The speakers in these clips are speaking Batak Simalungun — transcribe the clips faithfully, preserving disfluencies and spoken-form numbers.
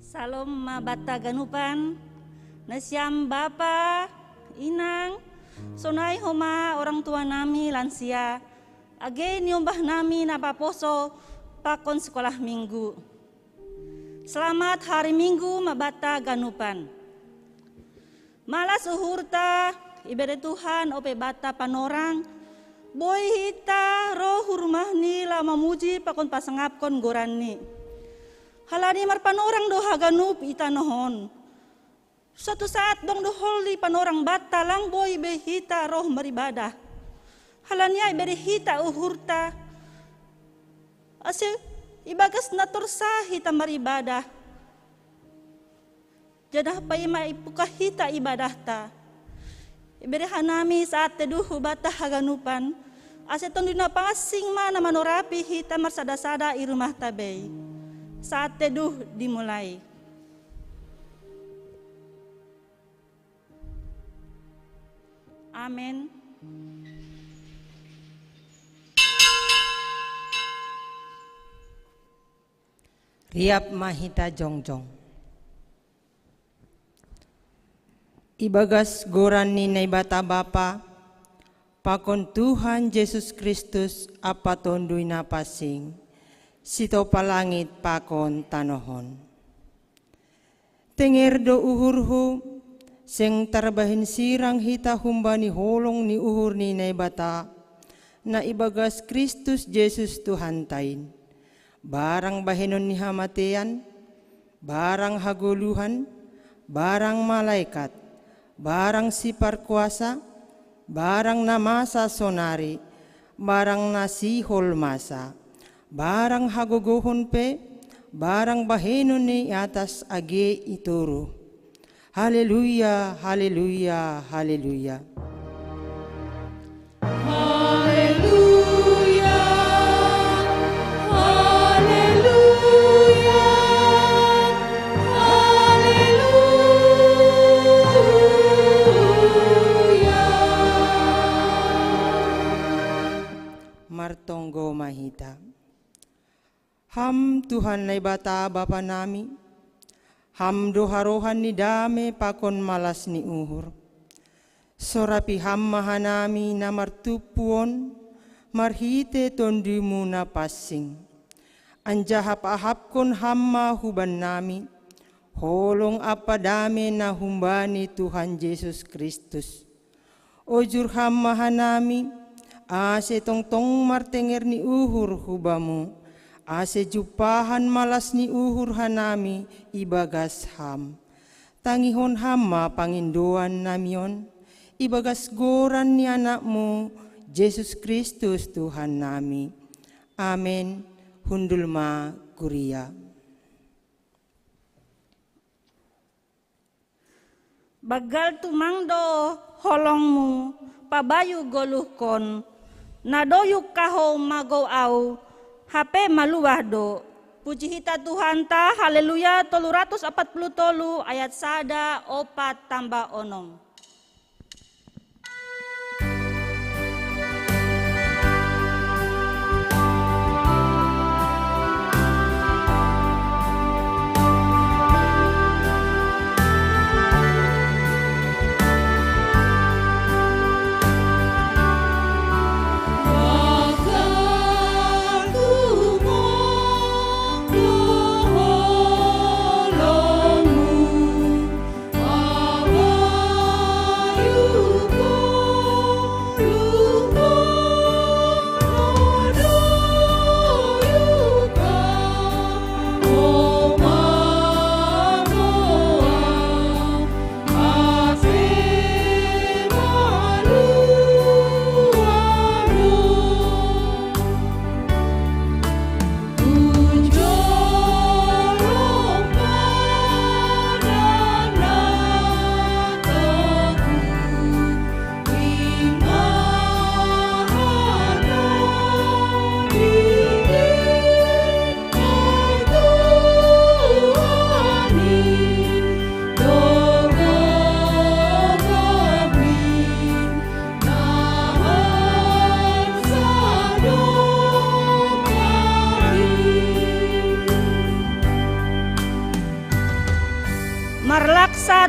Salom ma banta ganupan, nasiam bapa, inang, sonai homa orang tua nami lansia, age niombah nami na paposo pakon sekolah minggu. Selamat hari Minggu ma banta ganupan. Malas uhurta, ibere Tuhan ope banta panorang, boi hita ro hu rumahni laho mamuji pakon pasangapkon goranni. Halani marpanorang do haganup i tanoh on. Suatu saat dong do holi panorang banta lang boi be hita ro maribadah. Halani ai ibere hita uhurta, ase ibagas na torsa hita maribadah. Janah paima ipuka hita ibadahta. Ibere hanami saat teduh hu banta haganupan, ase Tonduy Napansing ma na manorapi hita marsada-sada i rumahta bei. Saat teduh dimulai. Amen. Riap ma hita jongjong. Ibagas goran ni Naibata Bapa, pakon Tuhan Jesus Kristus ampa Tonduy Napansing, sitopa langit pakon tanoh on. Tenger do uhurhu, seng tarbahen sirang hita humbani holong ni uhur ni Naibata, na ibagas Kristus Jesus Tuhanta in. Barang bahenon ni hamatean, barang hagoluhan, barang malaikat, barang siparkuasa, barang na masa sonari, barang na sihol masa, barang hagogohon pe, barang bahenon ni atas age i toruh. Haleluya, haleluya, haleluya. Haleluya, haleluya, haleluya. Martonggo ma hita. Ham Tuhan Naibata Bapa nami, Ham do harohan ni dame pakon malas ni uhur. Sorapi Ham ma hanami na martumpu on marhite Tonduy-Mu na pansing. Anjaha paahapkon Ham ma hubannami holong ampa dame na humbani Tuhan Jesus Kristus. Ojur Ham ma hanami, ase tongtong martenger ni uhur hu Bamu, ase jumpahan malas ni uhur hanami ibagas Ham. Tangihon Ham ma pangindoan nami on, ibagas goran ni Anak-Mu, Jesus Kristus Tuhan nami. Amen. Hundul ma kuria. Banggal tumang do holong-Mu, pabayu goluhkon, na doyuk kahou magou au, hape maluah do. Puji hita Tuhanta, Haleluya tolu ratus opat puluh tolu ayat sada, opat tamba onom.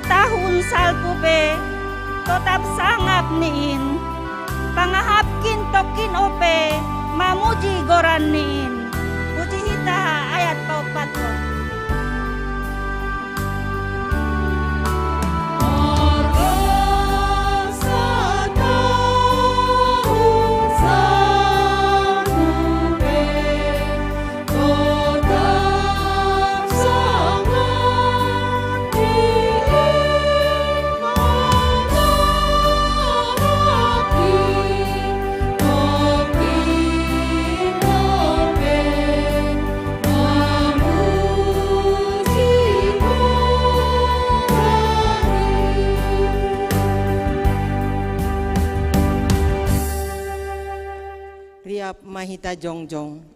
tahun salpu pe totap sangap ni in. Pangahapkin tokin ope mamuji goran ni in. Puji hita ha ayat paopat on. Riap ma hita jongjong.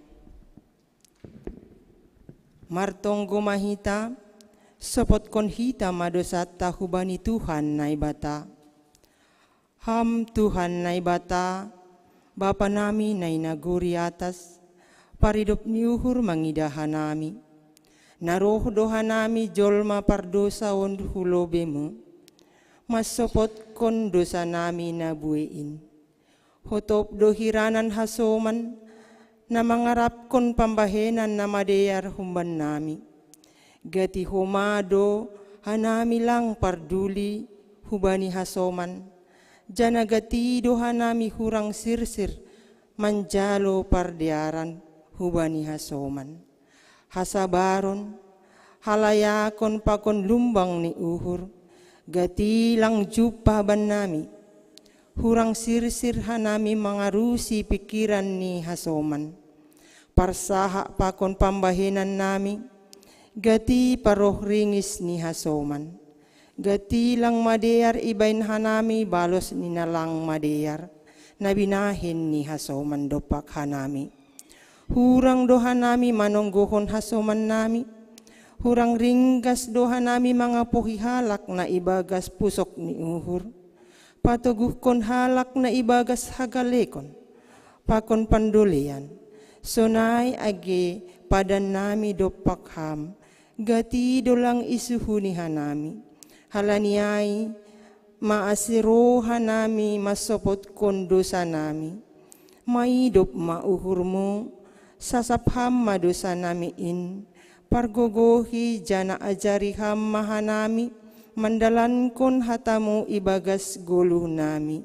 Martonggo ma hita, sopotkon hita ma dosanta hubani Tuhan Naibata. Ham Tuhan Naibata, Bapa nami na i nagori atas, paridop ni uhur mangida hanami. Na roh do hanami jolma pardosa on hu lobeimu, mansopotkon dosa nami na buei in. Hotop do hiranan hasoman, na mangarapkon pambahenan na madear humbannami. Gati homa do hanami lang parduli hubani hasoman, janah gati do hanami hurang sirsir manjalo pardearan hubani hasoman. Hasabaron, halayakon pakon lumbang ni uhur, gati lang jumpah bannami. Hurang sirsir hanami mangarusi pingkiran ni hasoman. Parsahak pakon pambahenan nami, gati paroh ringis ni hasoman. Gati lang madear ibahen hanami balos ni na lang madear, na binahen ni hasoman dompak hanami. Hurang do hanami manonggohon hasoman nami. Hurang ringgas do hanami mangapohi halak na ibagas pusok ni uhur. Patoguhkon halak na ibagas hagalekon pakon pandolean. Sonai age padan nami dompak ham, gati do lang isuhuni hanami. Halani ai, ma ase roha nami mansopotkon dosa nami. Maidop ma uhurmu, sasap ham ma dosa nami in, pargogohi janah ajari ham ma hanami mandalankon hatamu ibagas goluh nami.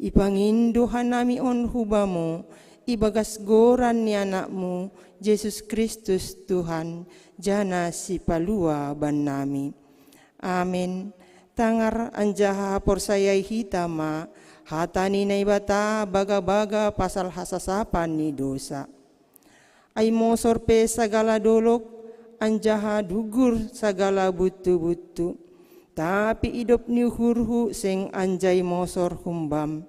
Ipangindo hanami on hu bamu ibagas goran ni Anakmu, Jesus Kristus Tuhan, janah Sipalua bannami. Amen. Tangar anjaha porsayai hita ma hata ni Naibata bagabaga pasal hasasapan ni dosa. Ai mosor pe sagala dolog, anjaha dugur sagala buntu-buntu. Tapi idop ni uhurhu seng anjai mosor humbam.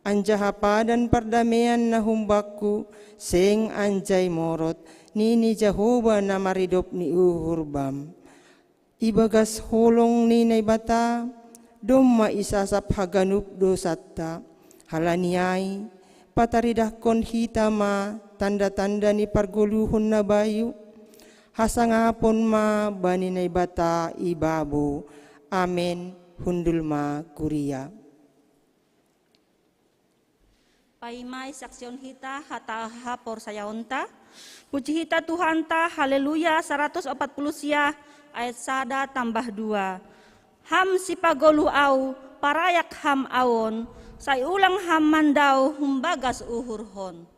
Anjaha padan pardamean na humbakku seng anjai morot, nini Jahowa na maridop ni uhur bam. Ibagas holong ni Naibata, domma isasap haganup dosanta. Halani ai, pataridahkon hita ma tanda-tanda ni pargoluhon na bayu, hasangapon ma bani Naibata i babo. Amen. Hundul ma kuria. Paima isaksihon hita hata haporsayaonta. Puji hita Tuhanta, Haleluya, saratus opat puluh sia, ayat sada tambah dua. Ham sipagoluh au, parayak ham au on, sai ulang ham mandao humbagas uhurhon.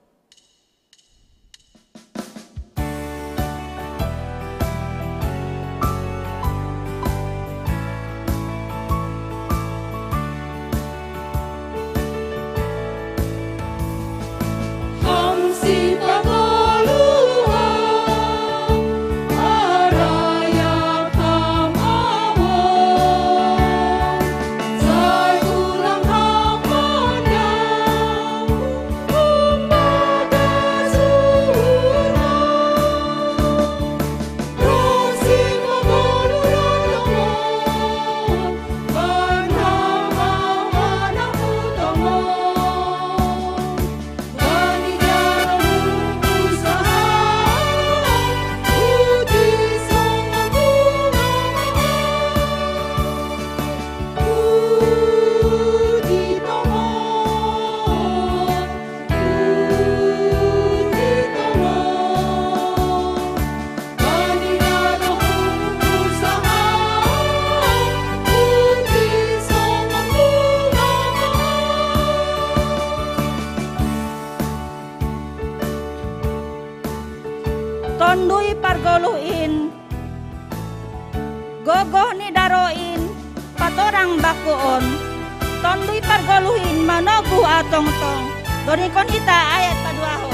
Koon, Tonduy Pargoluhin manoguh a tongtong. Donikon hita ayat paduahon.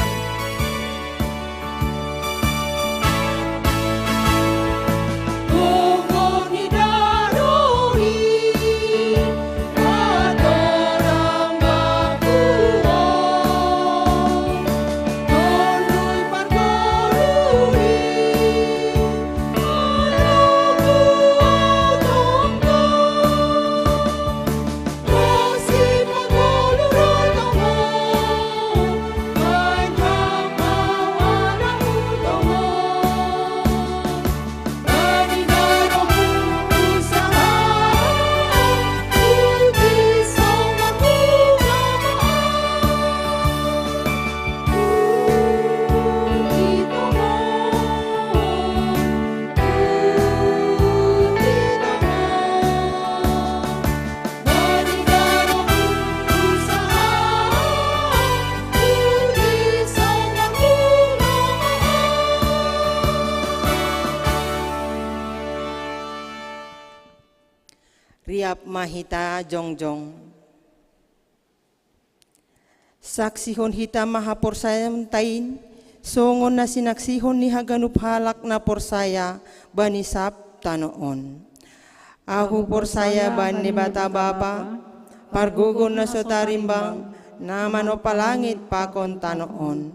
Riap ma hita jongjong. Saksihon hita ma haporsayaonta in, songon na sinaksihon ni haganup halak na porsaya bani sab tano on. Ahu porsaya bani Debata Bapa, pargogo na so tarimbang, na manompa langit pakon tano on.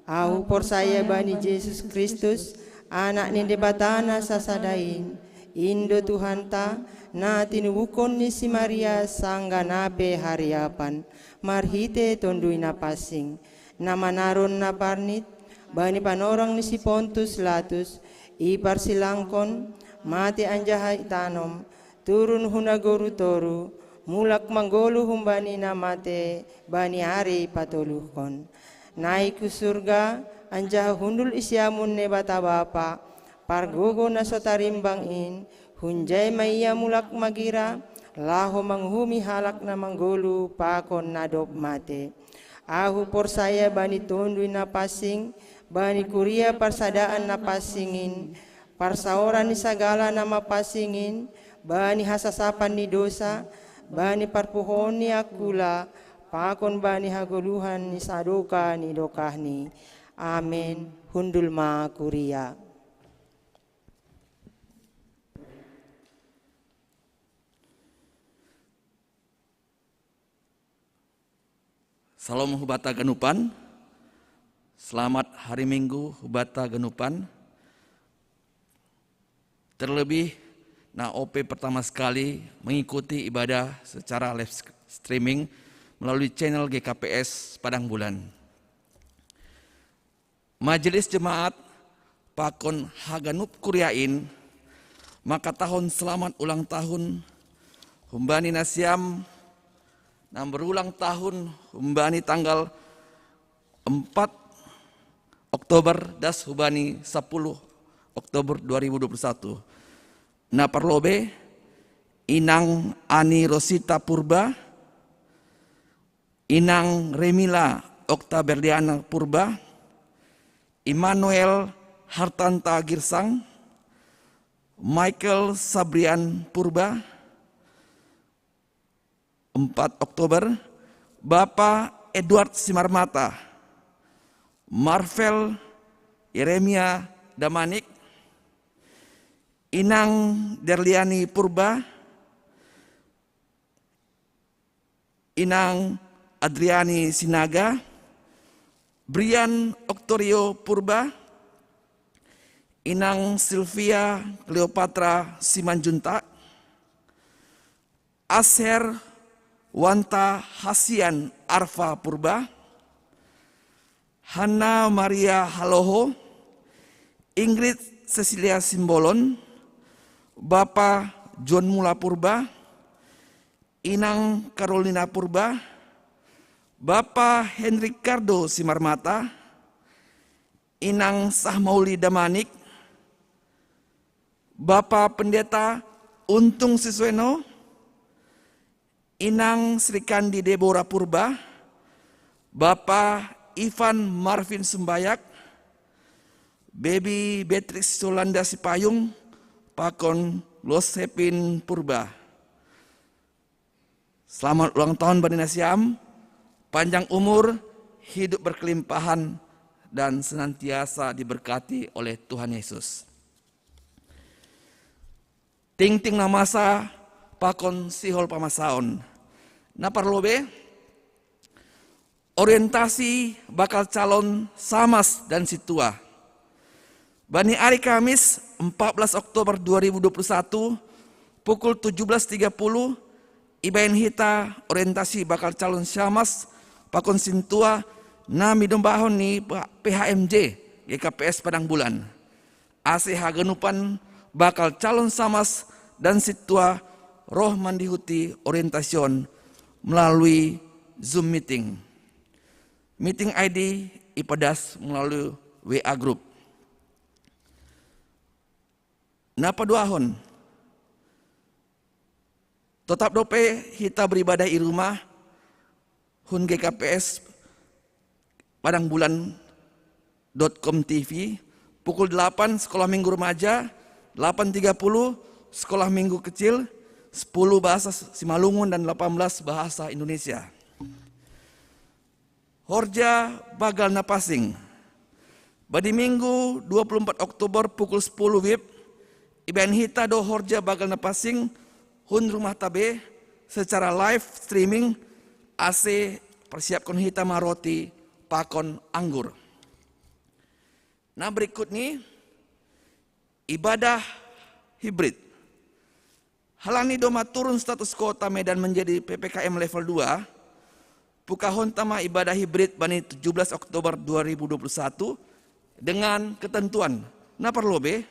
Ahu porsaya bani Jesus Kristus, Anak ni Debata na sasada in, in do Tuhanta, na tinubuhon ni si Maria sanggah na pe hariapan, marhite Tonduy Napansing, na manaron na parnit, bani panorang ni si Pontus Latus, iparsilangkon, mate anjaha itanom, turun hu nagoru toru, mulak manggoluh humbani na mate, bani ari patoluhon. Naik hu surga, anjaha hundul i siamun Debata Bapa, pargogo na so tarimbang in, hunjai ma ia mulak magira, laho manguhumi halak na manggoluh pakon na dob mate. Ahu porsaya bani Tonduy Napansing, bani kuria parsadaan na pansing in, parsaoran ni sagala na mapansing in, bani hasasapan ni dosa, bani parpuhoon ni angkula, pakon bani hagoluhan ni sadokah ni dokahni. Amen. Hundul ma kuria. Salom hubata ganupan. Selamat hari Minggu hubata ganupan. Terlebih na ope pertama sekali mengikuti ibadah secara live streaming melalui channel G K P S Padang Bulan. Majelis jemaat pakon haganup kuria in, mangkatahon selamat ulang tahun humbani nasiam na berulang tahun humbani tanggal empat Oktober das humbani sepuluh Oktober dua ribu dua puluh satu. Na parlobei, Inang Ani Rosita Purba, Inang Remila Okta Berliana Purba, Immanuel Hartanta Girsang, Michael Sabrian Purba, empat Oktober, Bapak Edward Simarmata, Marvel Yeremia Damanik, Inang Derliani Purba, Inang Adriani Sinaga, Brian Oktorio Purba, Inang Sylvia Cleopatra Simanjuntak, Aser Wanta Hasian Arfa Purba, Hanna Maria Haloho, Ingrid Cecilia Simbolon, Bapa John Mula Purba, Inang Carolina Purba, Bapa Henry Cardo Simarmata, Inang Sahmauli Damanik, Bapa Pendeta Untung Sisweno, Inang Srikandi Deborah Purba, Bapa Ivan Marvin Sumbayak, Baby Beatrix Yolanda Sipayung, pakon Los Hepin Purba. Selamat ulang tahun bani nasiam, panjang umur, hidup berkelimpahan, dan senantiasa diberkati oleh Tuhan Yesus. Tingting namasa pakon sihol pamasaon. Na parlobei, orientasi bakal calon samas dan sintua. Bani ari Kamis, empat belas Oktober dua ribu dua puluh satu, pukul tujuh belas tiga puluh, ibaen hita orientasi bakal calon samas pakon sintua na minombahon ni P H M J G K P S Padang Bulan. Ase haganupan bakal calon samas dan sintua roh mandihuti orientasi on melalui Zoom meeting. Meeting I D ipadas melalui W A group. Na paduahon, totap dope hita beribadah i rumah, hun G K P S Padang Bulan dot com T V, pukul delapan sekolah minggu remaja, delapan tiga puluh sekolah minggu kecil, sepuluh bahasa Simalungun dan delapan belas bahasa Indonesia. Horja bagal na pasing. Badi Minggu dua puluh empat Oktober pukul sepuluh wib, ibaen hita do horja bagal na pasing hun rumah tabe secara live streaming, ase persiapkon hita ma roti pakon anggur. Na berikut ni, ibadah hibrid. Halani do ma turun status kota Medan menjadi P P K M level dua, pukahonta ma ibadah hibrid bani tujuh belas Oktober dua ribu dua puluh satu dengan ketentuan. Na parlobei,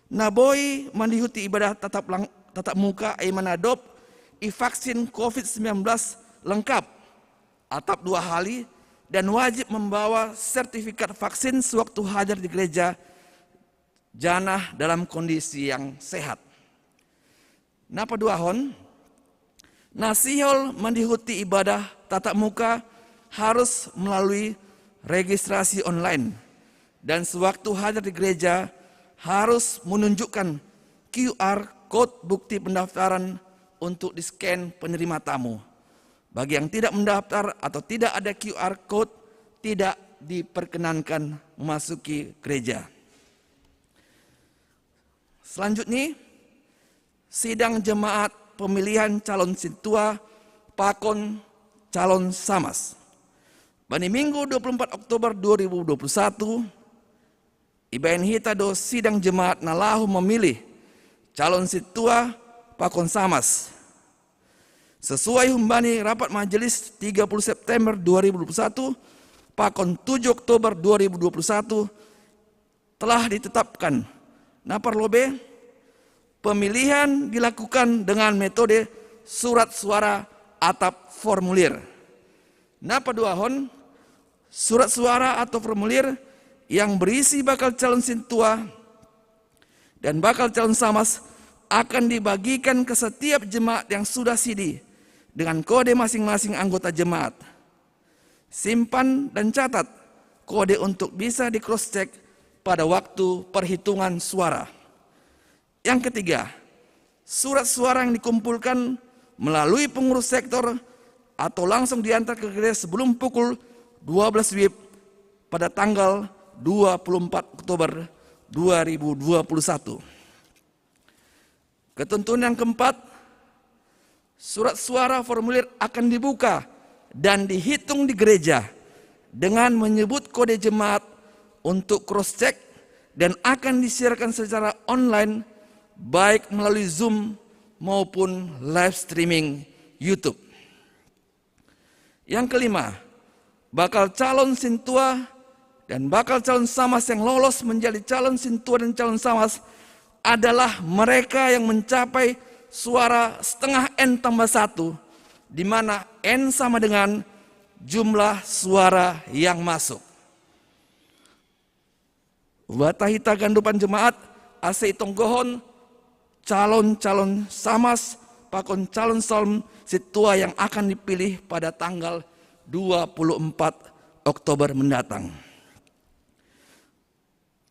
na boi mandihuti ibadah tatap lang-, tatap muka i ma na dob ivaksin covid sembilan belas lengkap, atap dua hali, dan wajib membawa sertifikat vaksin sewaktu hadir di gereja janah dalam kondisi yang sehat. Na paduahon, na sihol mandihuti ibadah tatap muka harus melalui registrasi online, dan sewaktu hadir di gereja harus menunjukkan Q R code bukti pendaftaran untuk di-scan penerima tamu. Bagi yang tidak mendaftar atau tidak ada Q R code, tidak diperkenankan memasuki gereja. Selanjutnya, sidang jemaat pemilihan calon sintua pakon calon samas. Bani Minggu dua puluh empat Oktober dua ribu dua puluh satu, ibaen hita do sidang jemaat na laho memilih calon sintua pakon samas. Sesuai humbani rapat majelis tiga puluh September dua ribu dua puluh satu pakon tujuh Oktober dua ribu dua puluh satu, telah ditetapkan. Na parlobei, pemilihan dilakukan dengan metode surat suara atap formulir. Na paduahon, surat suara atau formulir yang berisi bakal calon sintua dan bakal calon samas akan dibagikan ke setiap jemaat yang sudah sidi dengan kode masing-masing anggota jemaat. Simpan dan catat kode untuk bisa di-cross-check pada waktu perhitungan suara. Yang ketiga, surat suara yang dikumpulkan melalui pengurus sektor atau langsung diantar ke gereja sebelum pukul dua belas wib pada tanggal dua puluh empat Oktober dua ribu dua puluh satu. Ketentuan yang keempat, surat suara formulir akan dibuka dan dihitung di gereja dengan menyebut kode jemaat untuk cross-check dan akan disiarkan secara online, baik melalui Zoom maupun live streaming YouTube. Yang kelima, bakal calon sintua dan bakal calon samas yang lolos menjadi calon sintua dan calon samas adalah mereka yang mencapai suara setengah N tambah satu, di mana N sama dengan jumlah suara yang masuk. Humbani hita ganupan jemaat, ase itonggohon calon-calon samas pakon calon-calon sintua yang akan dipilih pada tanggal dua puluh empat Oktober mendatang.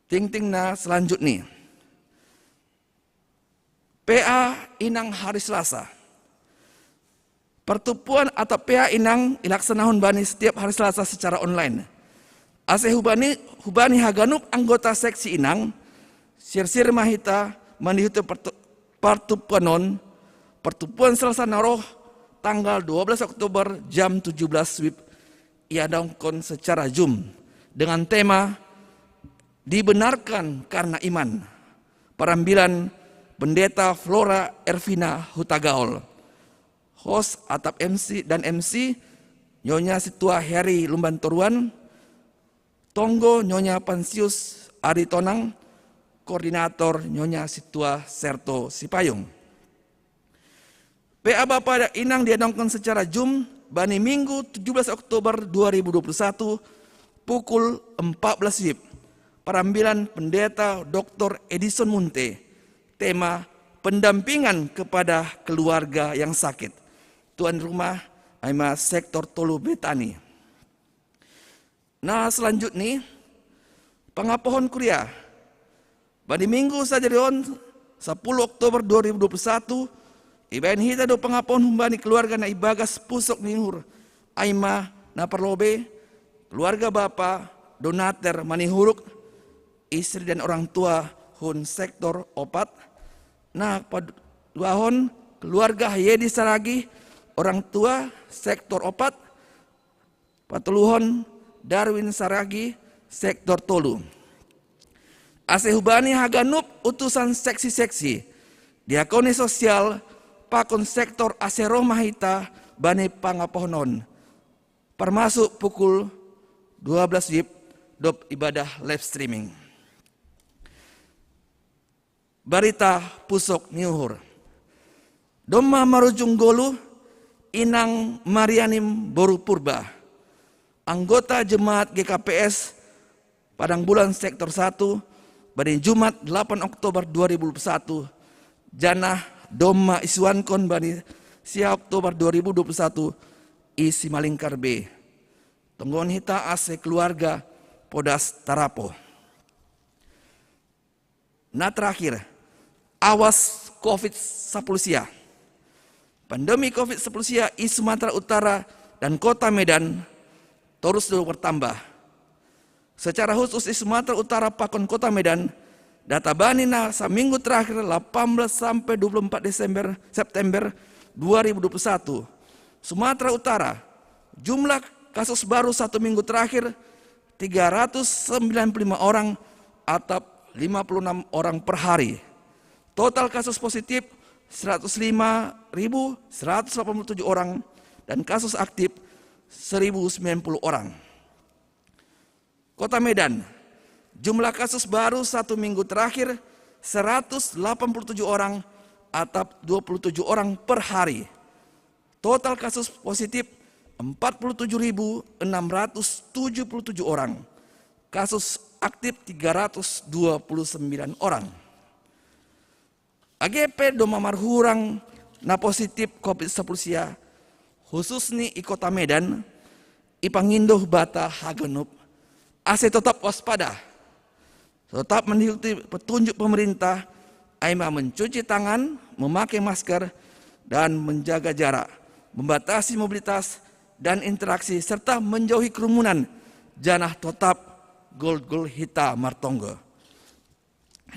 Tingting na selanjutnya. P A inang hari Selasa. Pertupuan atau pea inang ilaksanahon bani setiap hari Selasa secara online. Ase hubani, hubani haganup anggota seksi inang, sirsir mahita mandihuti pertu-, pertupuan on, pertupuan Selasa naroh tanggal dua belas Oktober jam tujuh belas wib iadongkon secara Zoom dengan tema Dibenarkan Karena Iman. Parambilan Pendeta Flora Ervina Hutagaol. Host atap M C dan M C, Nyonya Situa Heri Lumban Toruan, tonggo Nyonya Pansius Aritonang, koordinator Nyonya Situa Serto Sipayung. P A Bapa Inang diadongkon secara Zoom bani Minggu tujuh belas Oktober dua ribu dua puluh satu pukul empat belas wib. Parambilan Pendeta Doktor Edison Munte. Tema pendampingan kepada keluarga yang sakit. Tuan rumah, aima sektor tolu Betani. Nah, selanjutnya, pangapohon kuria. Bani Minggu sajarion, sepuluh Oktober dua ribu dua puluh satu, ibaen hita do pangapohon humbani keluarga na ibagas pusok ni uhur, aima na parlobei, keluarga Bapa Donater Manihuruk, istri dan orang tua hun sektor opat, na paduahon keluarga Yedi Saragi, orang tua sektor opat, patoluhon Darwin Saragi sektor tolu. Ase hubani haganup utusan seksi-seksi, diakoni sosial, pakon sektor ase roh mahita bani pangapohon on. Parmasuk pukul dua belas wib dob ibadah live streaming. Barita pusok ni uhur. Domma marujung golu Inang Marianim boru Purba, anggota jemaat G K P S Padang Bulan sektor satu, bani Jumat delapan Oktober dua ribu dua puluh satu, janah domma isuankon bani sia Oktober dua ribu dua puluh satu i Simalingkar B. Tonggohon hita ase keluarga podas tarapoh. Na terakhir, awas covid sapuluh sia. Pandemi covid sapuluh sia i Sumatera Utara dan Kota Medan torus do bertambah. Secara khusus i Sumatera Utara pakon Kota Medan, data bani na saminggu terakhir delapan belas sampai dua puluh empat Desember, September dua ribu dua puluh satu. Sumatera Utara, jumlah kasus baru satu minggu terakhir tiga ratus sembilan puluh lima orang atau lima puluh enam orang per hari. Total kasus positif seratus lima ribu seratus delapan puluh tujuh orang dan kasus aktif seribu sembilan puluh orang. Kota Medan, jumlah kasus baru satu minggu terakhir seratus delapan puluh tujuh orang atau dua puluh tujuh orang per hari. Total kasus positif empat puluh tujuh ribu enam ratus tujuh puluh tujuh orang. Kasus aktif tiga ratus dua puluh sembilan orang. Age pe domma marhurang na positif covid sapuluh sia, khususni i Kota Medan, ipangindo hubata haganup ase totap waspada, totap mengikuti petunjuk pemerintah, aima mencuci tangan, memakai masker, dan menjaga jarak, membatasi mobilitas dan interaksi, serta menjauhi kerumunan, janah totap golgol hita martonggo.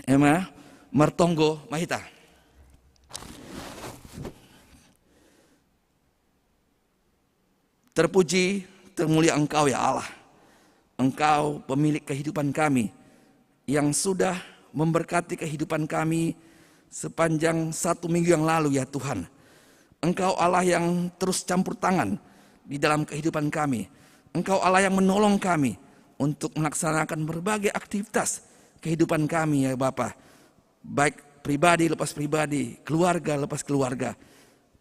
Ema, martonggo ma hita. Terpuji, termulia Engkau ya Allah. Engkau pemilik kehidupan kami yang sudah memberkati kehidupan kami sepanjang satu minggu yang lalu ya Tuhan. Engkau Allah yang terus campur tangan di dalam kehidupan kami. Engkau Allah yang menolong kami untuk melaksanakan berbagai aktivitas kehidupan kami ya Bapa. Baik pribadi lepas pribadi, keluarga lepas keluarga.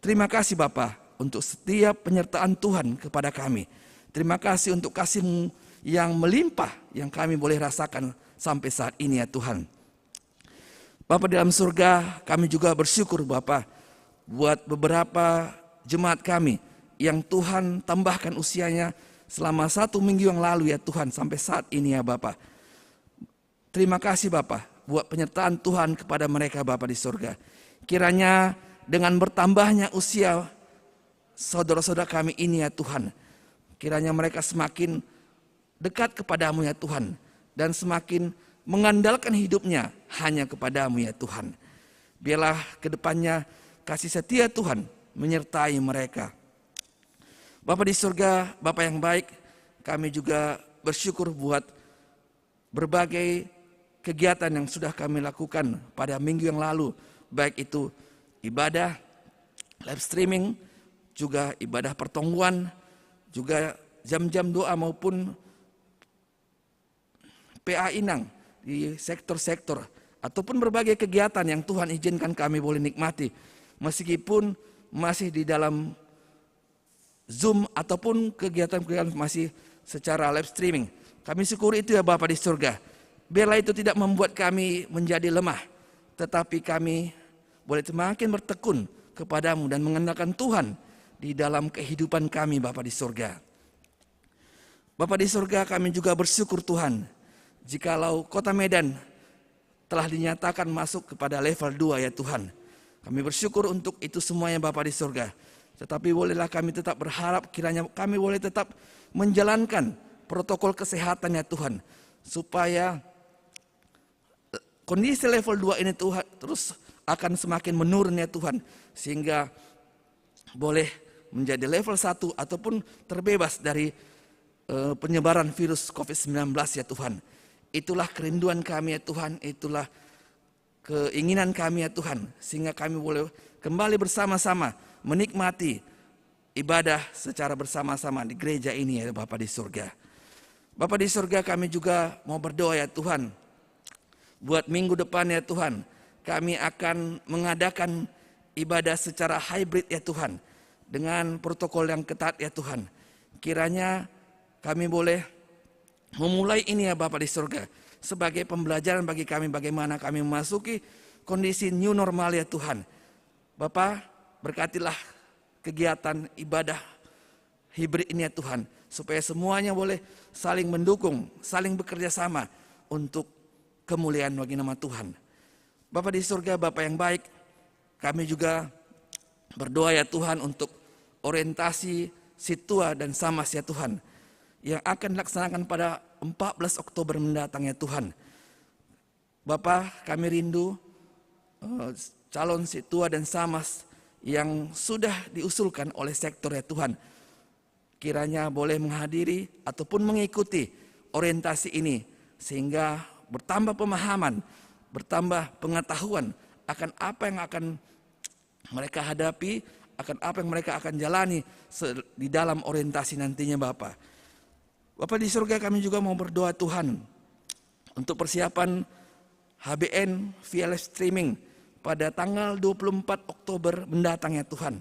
Terima kasih Bapa untuk setiap penyertaan Tuhan kepada kami. Terima kasih untuk kasih-Mu yang melimpah yang kami boleh rasakan sampai saat ini ya Tuhan. Bapa di dalam surga, kami juga bersyukur Bapa buat beberapa jemaat kami yang Tuhan tambahkan usianya selama satu minggu yang lalu ya Tuhan sampai saat ini ya Bapa. Terima kasih Bapa buat penyertaan Tuhan kepada mereka Bapa di surga. Kiranya dengan bertambahnya usia saudara-saudara kami ini ya Tuhan. Kiranya mereka semakin dekat kepada-Mu ya Tuhan, dan semakin mengandalkan hidupnya hanya kepada-Mu ya Tuhan. Biarlah ke depannya kasih setia Tuhan menyertai mereka. Bapa di surga, Bapa yang baik, kami juga bersyukur buat berbagai kegiatan yang sudah kami lakukan pada minggu yang lalu, baik itu ibadah, live streaming, juga ibadah pertongguan, juga jam-jam doa maupun P A Inang di sektor-sektor, ataupun berbagai kegiatan yang Tuhan izinkan kami boleh nikmati, meskipun masih di dalam Zoom ataupun kegiatan-kegiatan masih secara live streaming. Kami syukuri itu ya Bapa di surga. Biarlah itu tidak membuat kami menjadi lemah, tetapi kami boleh semakin bertekun kepada-Mu dan mengandalkan Tuhan di dalam kehidupan kami Bapa di surga. Bapa di surga, kami juga bersyukur Tuhan, jikalau Kota Medan telah dinyatakan masuk kepada level dua ya Tuhan. Kami bersyukur untuk itu semuanya Bapa di surga. Tetapi bolehlah kami tetap berharap kiranya kami boleh tetap menjalankan protokol kesehatan ya Tuhan, supaya kondisi level dua ini Tuhan terus akan semakin menurun ya Tuhan, sehingga boleh menjadi level satu ataupun terbebas dari eh, penyebaran virus covid sembilan belas ya Tuhan. Itulah kerinduan kami ya Tuhan, itulah keinginan kami ya Tuhan, sehingga kami boleh kembali bersama-sama menikmati ibadah secara bersama-sama di gereja ini ya Bapa di surga. Bapa di surga, kami juga mau berdoa ya Tuhan, buat minggu depan ya Tuhan, kami akan mengadakan ibadah secara hybrid ya Tuhan, dengan protokol yang ketat ya Tuhan. Kiranya kami boleh memulai ini ya Bapa di surga, sebagai pembelajaran bagi kami bagaimana kami memasuki kondisi new normal ya Tuhan. Bapa, berkatilah kegiatan ibadah hybrid ini ya Tuhan, supaya semuanya boleh saling mendukung, saling bekerja sama untuk kemuliaan bagi nama Tuhan. Bapa di surga, Bapa yang baik, kami juga berdoa ya Tuhan untuk orientasi Situa dan Samas ya Tuhan, yang akan dilaksanakan pada empat belas Oktober mendatang ya Tuhan. Bapa, kami rindu eh, calon Situa dan Samas yang sudah diusulkan oleh sektor ya Tuhan, kiranya boleh menghadiri ataupun mengikuti orientasi ini, sehingga bertambah pemahaman, bertambah pengetahuan akan apa yang akan mereka hadapi, akan apa yang mereka akan jalani se- di dalam orientasi nantinya Bapa. Bapa di surga, kami juga mau berdoa Tuhan untuk persiapan H B N via live streaming pada tanggal dua puluh empat Oktober mendatang ya Tuhan.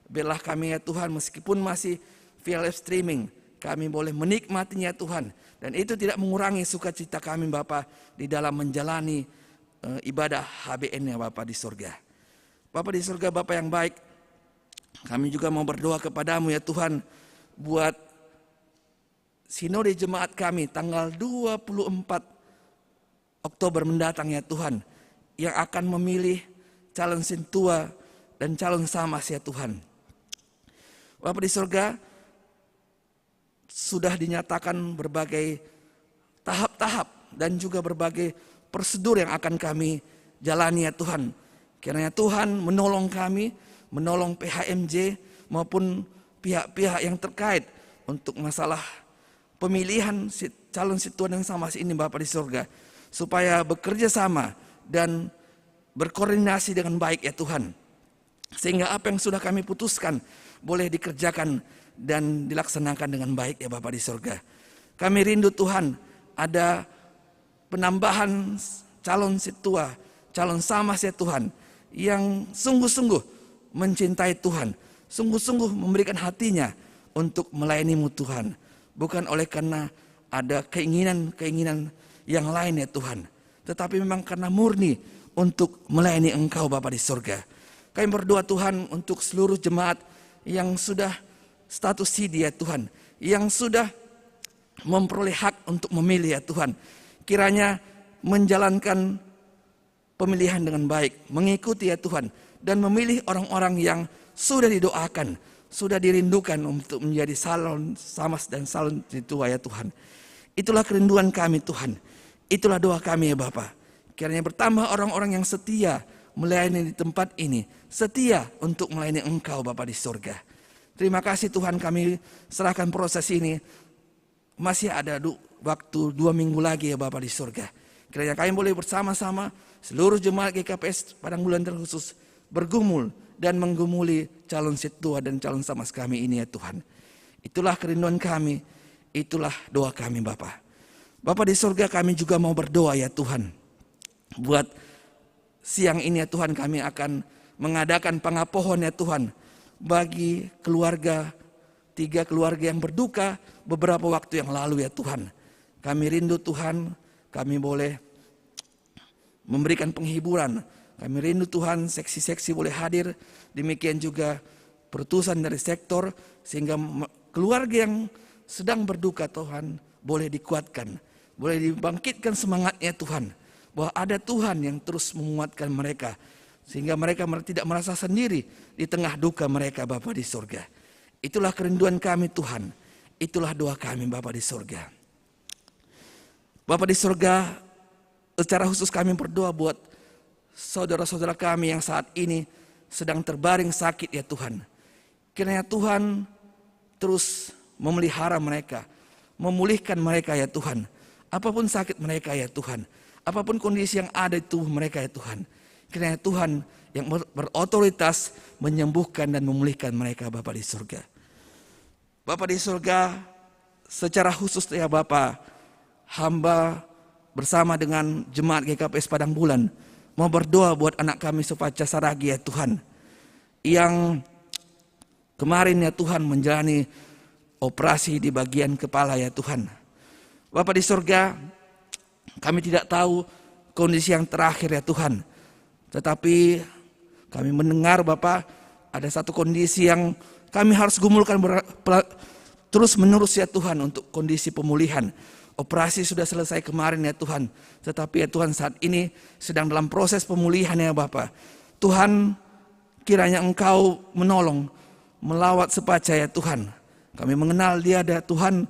Biarlah kami ya Tuhan, meskipun masih via live streaming, kami boleh menikmatinya Tuhan. Dan itu tidak mengurangi sukacita kami Bapa di dalam menjalani eh, ibadah H B N ya Bapa di surga. Bapa di surga, Bapa yang baik, kami juga mau berdoa kepada-Mu ya Tuhan, buat sinode jemaat kami tanggal dua puluh empat Oktober mendatang ya Tuhan, yang akan memilih calon Sintua dan calon Samas ya Tuhan. Bapa di surga, sudah dinyatakan berbagai tahap-tahap dan juga berbagai prosedur yang akan kami jalani ya Tuhan. Kiranya Tuhan menolong kami, menolong P H M J maupun pihak-pihak yang terkait untuk masalah pemilihan si- calon Sintua dan Samas ini Bapa di surga, supaya bekerja sama dan berkoordinasi dengan baik ya Tuhan, sehingga apa yang sudah kami putuskan boleh dikerjakan dan dilaksanakan dengan baik ya Bapa di surga. Kami rindu Tuhan ada penambahan calon Sintua, calon Samas ya Tuhan, yang sungguh-sungguh mencintai Tuhan, sungguh-sungguh memberikan hatinya untuk melayani-Mu Tuhan. Bukan oleh karena ada keinginan-keinginan yang lain ya Tuhan, tetapi memang karena murni untuk melayani Engkau Bapa di surga. Kami berdoa Tuhan untuk seluruh jemaat yang sudah status sidi ya Tuhan, yang sudah memperoleh hak untuk memilih ya Tuhan. Kiranya menjalankan pemilihan dengan baik, mengikuti ya Tuhan, dan memilih orang-orang yang sudah didoakan, sudah dirindukan untuk menjadi salon samas dan salon tua, ya Tuhan. Itulah kerinduan kami, Tuhan. Itulah doa kami, ya Bapa. Kiranya bertambah orang-orang yang setia melayani di tempat ini, setia untuk melayani Engkau, Bapa di surga. Terima kasih, Tuhan, kami serahkan proses ini. Masih ada du-, waktu dua minggu lagi, ya Bapa di surga. Kiranya kami boleh bersama-sama seluruh jemaat G K P S Padang Bulan terkhusus bergumul dan menggumuli calon setua dan calon samas kami ini, ya Tuhan. Itulah kerinduan kami, itulah doa kami, Bapa. Bapa di surga, kami juga mau berdoa, ya Tuhan, buat siang ini, ya Tuhan, kami akan mengadakan pangapohon, ya Tuhan, bagi keluarga, tiga keluarga yang berduka beberapa waktu yang lalu, ya Tuhan. Kami rindu, Tuhan, kami boleh memberikan penghiburan. Kami rindu, Tuhan, seksi-seksi boleh hadir. Demikian juga perutusan dari sektor, sehingga me-, keluarga yang sedang berduka, Tuhan, boleh dikuatkan, boleh dibangkitkan semangatnya, Tuhan, bahwa ada Tuhan yang terus menguatkan mereka, sehingga mereka mer-, tidak merasa sendiri di tengah duka mereka, Bapa di surga. Itulah kerinduan kami, Tuhan. Itulah doa kami, Bapa di surga. Bapa di surga, secara khusus kami berdoa buat saudara-saudara kami yang saat ini sedang terbaring sakit, ya Tuhan. Kiranya Tuhan terus memelihara mereka, memulihkan mereka, ya Tuhan. Apapun sakit mereka, ya Tuhan, apapun kondisi yang ada di tubuh mereka, ya Tuhan, kiranya Tuhan yang ber-, berotoritas menyembuhkan dan memulihkan mereka, Bapa di surga. Bapa di surga, secara khusus, ya Bapa, hamba bersama dengan jemaat G K P S Padang Bulan mau berdoa buat anak kami Supaca Saragi, ya Tuhan, yang kemarin, ya Tuhan, menjalani operasi di bagian kepala, ya Tuhan. Bapa di surga, kami tidak tahu kondisi yang terakhir, ya Tuhan. Tetapi kami mendengar, Bapa, ada satu kondisi yang kami harus gumulkan ber-, pela-, terus menerus, ya Tuhan, untuk kondisi pemulihan. Operasi sudah selesai kemarin, ya Tuhan. Tetapi, ya Tuhan, saat ini sedang dalam proses pemulihan, ya Bapa. Tuhan, kiranya Engkau menolong, melawat Supaca, ya Tuhan. Kami mengenal dia, ada Tuhan,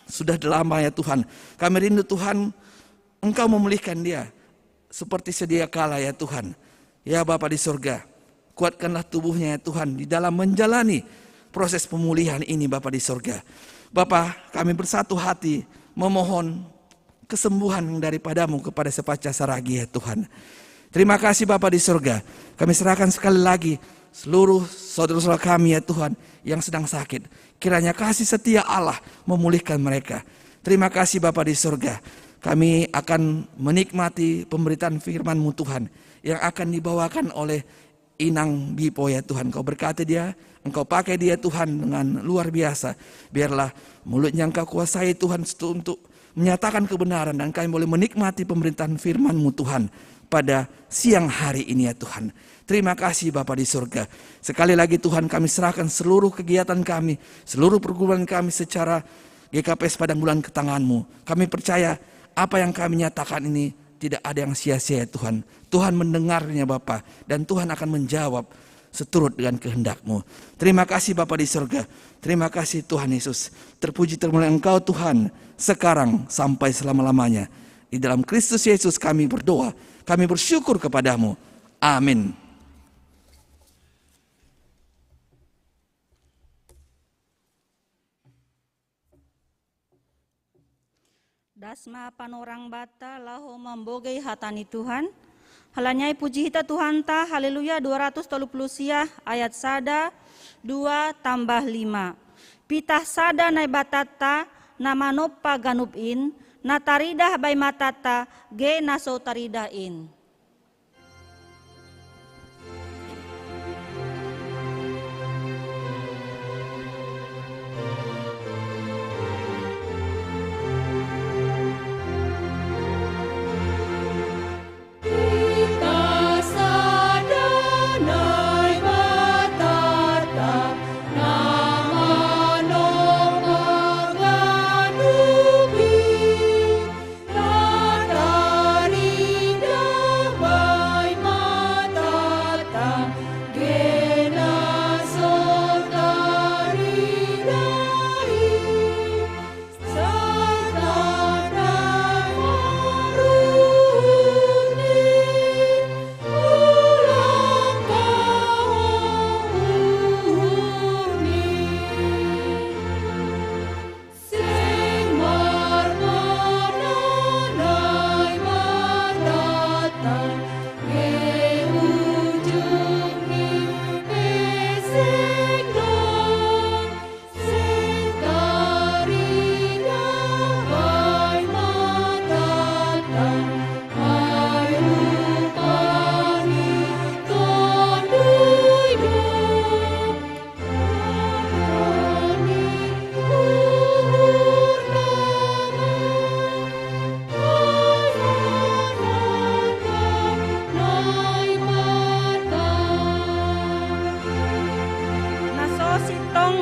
sudah lama, ya Tuhan. Kami rindu, Tuhan, Engkau memulihkan dia seperti sedia kala, ya Tuhan. Ya Bapa di surga, kuatkanlah tubuhnya, ya Tuhan, di dalam menjalani proses pemulihan ini, Bapa di surga. Bapa, kami bersatu hati memohon kesembuhan yang daripada-Mu kepada Supaca Saragi, ya Tuhan. Terima kasih, Bapa di surga. Kami serahkan sekali lagi seluruh saudara-saudara kami, ya Tuhan, yang sedang sakit. Kiranya kasih setia Allah memulihkan mereka. Terima kasih, Bapa di surga. Kami akan menikmati pemberitaan firman-Mu, Tuhan, yang akan dibawakan oleh Inang Bipo, ya Tuhan. Engkau berkati dia, Engkau pakai dia, Tuhan, dengan luar biasa. Biarlah mulutnya Engkau kuasai, Tuhan, setu-, untuk menyatakan kebenaran, dan kami boleh menikmati pemberitaan firman-Mu, Tuhan, pada siang hari ini, ya Tuhan. Terima kasih, Bapa di surga. Sekali lagi, Tuhan, kami serahkan seluruh kegiatan kami, seluruh pergumulan kami secara G K P S Padang Bulan ke tangan-Mu. Kami percaya apa yang kami nyatakan ini tidak ada yang sia-sia, ya Tuhan. Tuhan mendengarnya, Bapa, dan Tuhan akan menjawab seturut dengan kehendak-Mu. Terima kasih, Bapa di surga. Terima kasih, Tuhan Yesus. Terpuji, termulia Engkau, Tuhan, sekarang sampai selama-lamanya. Di dalam Kristus Yesus kami berdoa, kami bersyukur kepada-Mu. Amin. Das ma panorang banta laho mambogei hata ni Tuhan. Halani ai puji hita Tuhanta, Haleluya dua ratus tolu puluh sia, ayat sada, dua tambah lima. Pitah sada Naibatanta, na manompa ganup in, na taridah bai matanta, ge na so taridah in.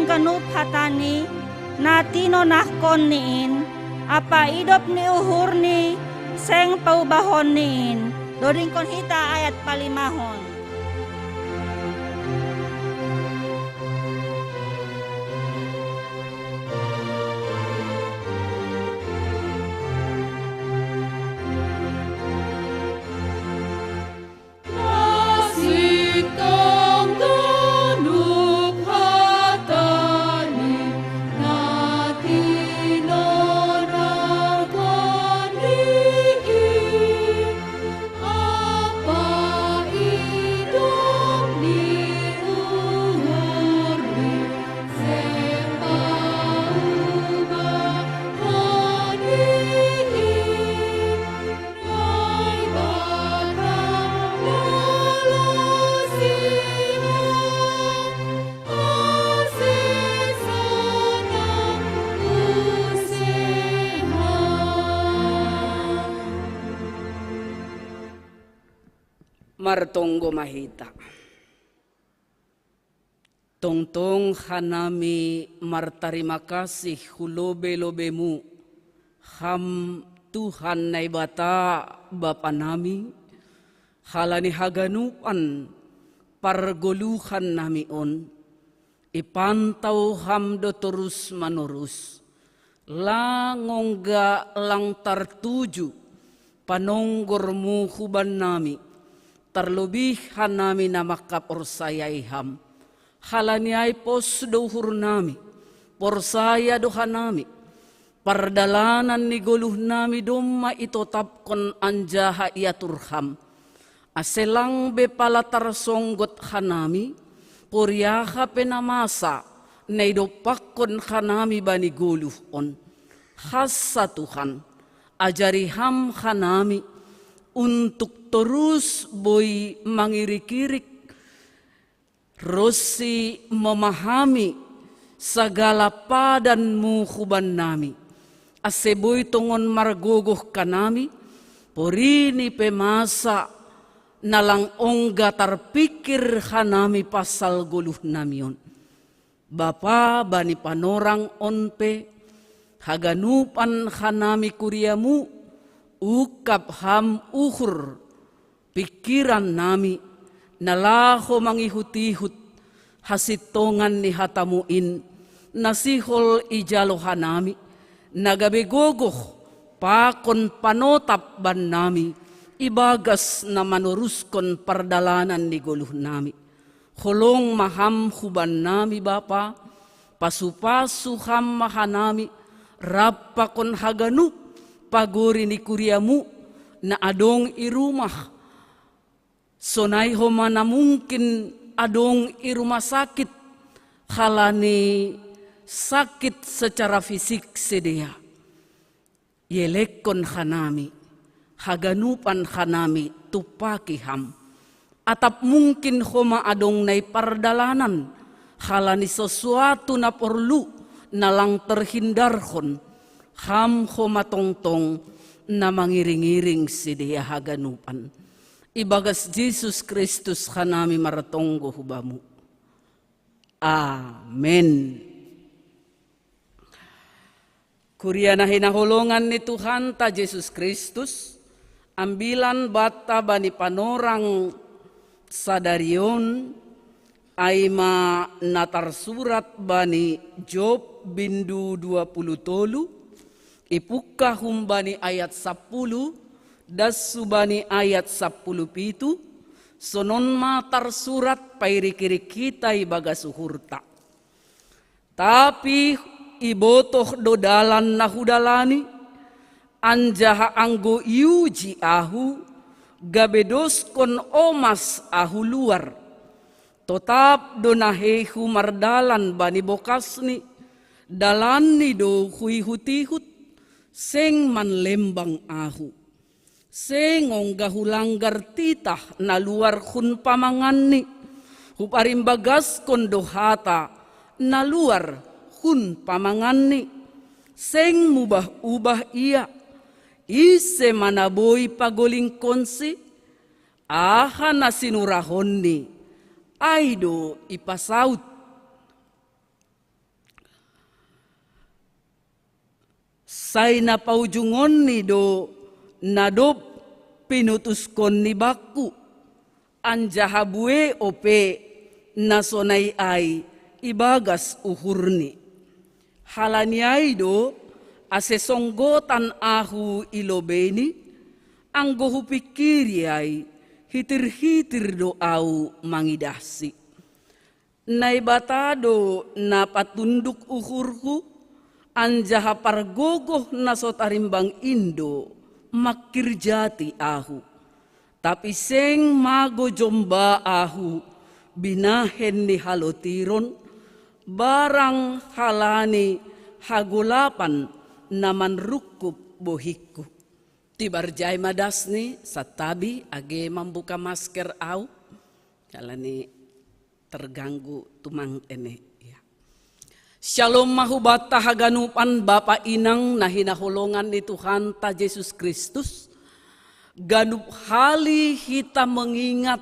Ganup hatani na tinonahkonni in, ampa idop ni uhurni seng paubahonni in. Dodingkon hita ayat palimahon. Martonggo ma hita. Tongtong hanami martarima kasih hu lobei-lobeimu, Ham Tuhan Naibata Bapa nami, halani haganupan pargoluhan nami on, ipantau Ham do torus manorus. Lang ongga lang tartuju panonggormu huban nami, tarlobih hanami na mangkaporsayai Ham. Halani ai pos do uhur nami, porsaya do hanami, pardalanan ni goluh nami domma itotapkon anjaha iatur Ham. Ase lang be pala tarsonggot hanami, poriaha pe na masa, na idompakkon hanami bani goluh on. Hansa Tuhan, ajari Ham hanami, untuk torus boi mangirik-irik, ronsi memahami sagala padanmu huban nami. Ase boi tongon margogoh hanami, porini pe masa na lang ongga tarpingkir hanami pasal goluh nami on. Bapa, bani panorang on pe, haganupan hanami kuriamu, ungkap Ham uhur, pingkiran nami, na laho mangihut-ihut hasintongan ni hatamu in, na sihol ijalo hanami, na gabe gogoh pakon panotap bannami, ibagas na manoruskon pardalanan ni goluh nami. Holong ma Ham huban nami, Bapa, pasu-pasu Ham ma hanami, rap pakon haganup pagori ni kuriamu, na adong i rumah, sonai homa na mungkin adong i rumah sakit, halani sakit secara fisik sidea. Ielekkon hanami, haganupan hanami tumpaki Ham. Atap mungkin homa adong na i pardalanan, halani sesuatu na porlu, na lang terhindarhon, Ham homa tongtong na mangiring-iring sidea haganupan. Ibagas Jesus Kristus hanami martonggo hu Bamu. Amen. Kuria na hinaholongan ni Tuhanta Jesus Kristus, ambilan banta bani panorang sadari on, ai ma na tarsurat bani Job bindu dua puluh tolu, ipungkah humbani ayat sampulu, das hubani ayat sampulu pitu, sonon ma tarsurat pairik-irik hita ibagas uhurta. Tapi ibotoh do dalan na hudalani, anjaha anggo iuji ahu, gabe doskon omas ahu luar. Totap do naheihu mardalan bani bokasni, dalanni do huihut-ihut, seng manlembang ahu. Seng ongga hulanggar titah na luar hun pamanganni, huparimbagaskon do hata na luar hun pamanganni. Seng mubah-ubah ia, ise ma na boi pagolingkonsi? Aha na sinurahonni, ai do ipasaut. Sai napaujungonni do na dob pinutuskonni bakku, anjaha bueo pe na sonai ai ibagas uhurni. Halani ai do, ase songgotan ahu i lobeini, anggo hupingkiri ai, hitir-hitir do au mangidahsi. Naibata do na patunduk uhurhu, anjaha pargogoh na so tarimbang in do mangkirjati ahu. Tapi seng mago jomba ahu binahen ni halotiron, barang halani hagolapan na manrungkub bohingku. Tibar jai ma dasni, santabi age mambuka masker au, halani terganggu tumang ene. Ya. Syalom ma hubanta haganupan bapa inang na hinaholongan ni Tuhanta Jesus Kristus. Ganup hali hita mengingat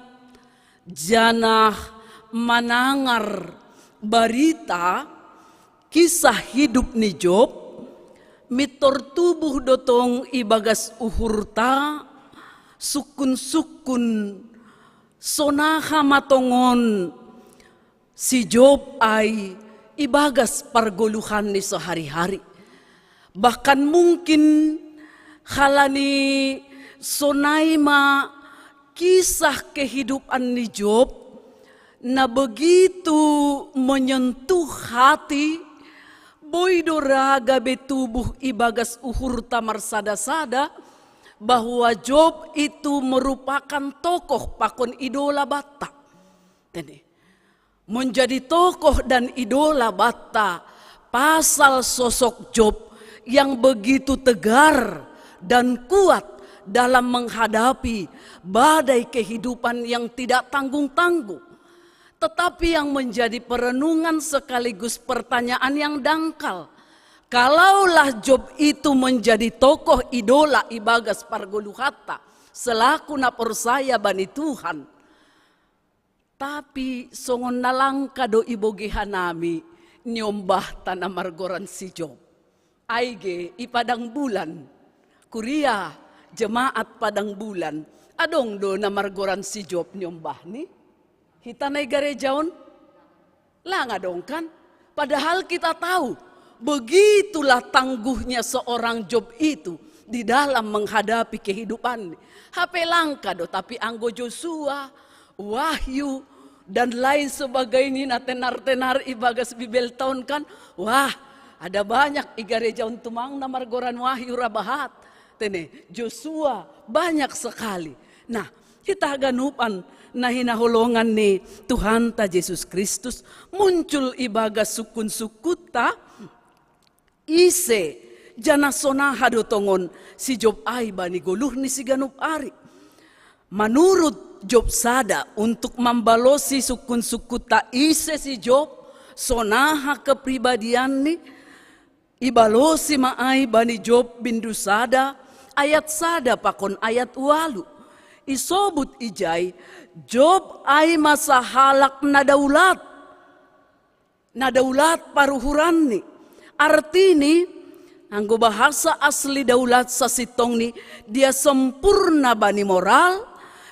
janah manangar barita kisah hidup ni Job, mintor tubuh do tong ibagas uhurta sungkun-sungkun, sonaha ma tongon si Job ai ibagas pargoluhanni sahari-hari. Bahkan mungkin halani sonai ma kisah kehidupan ni Job na begitu menyentuh hati, boi do ra gabe tubuh ibagas uhurta marsada-sada bahwa Job itu merupakan tokoh pakon idola banta. Tene. Menjadi tokoh dan idola banta pasal sosok Job yang begitu tegar dan kuat dalam menghadapi badai kehidupan yang tidak tanggung-tanggung. Tetapi yang menjadi perenungan sekaligus pertanyaan yang dangkal, kalaulah Job itu menjadi tokoh idola ibagas pargoluhanta selaku na porsaya bani Tuhan, tapi songon na langka do ibogei hanami niombahta na margoran si Job. Aige i Padang Bulan, kuria jemaat Padang Bulan, adong do na margoran si Job niombahni? Hita na i gareja on? Lang adong kan? Padahal kita tahu, begitulah tangguhnya seorang Job itu di dalam menghadapi kehidupannya. Hape langka do, tapi anggo Josua, Wahyu, dan lain sebagainya na tenar-tenar ibagas Bibelta on kan, wah, ada banyak i gareja on tumang na margoran Wahyu ra bahat. Tene, Josua, banyak sekali. Nah, hita haganupan na hinaholongan ni Tuhanta Jesus Kristus, muncul ibagas sungkun-sungkunta, ise, janah sonaha do tongon si Job ai bani goluh ni siganup ari. Manurut Job sada, untuk mambalosi sungkun-sungkunta ise si Job, sonaha kepribadianni, ibalosi ma ai bani Job bindu sada, ayat sada pakon ayat ualu. Isobut ijai, Job ai ma sahalak na daulat. Na daulat paruhuranni. Artini, anggo bahasa asli daulat sasintongni, dia sempurna bani moral,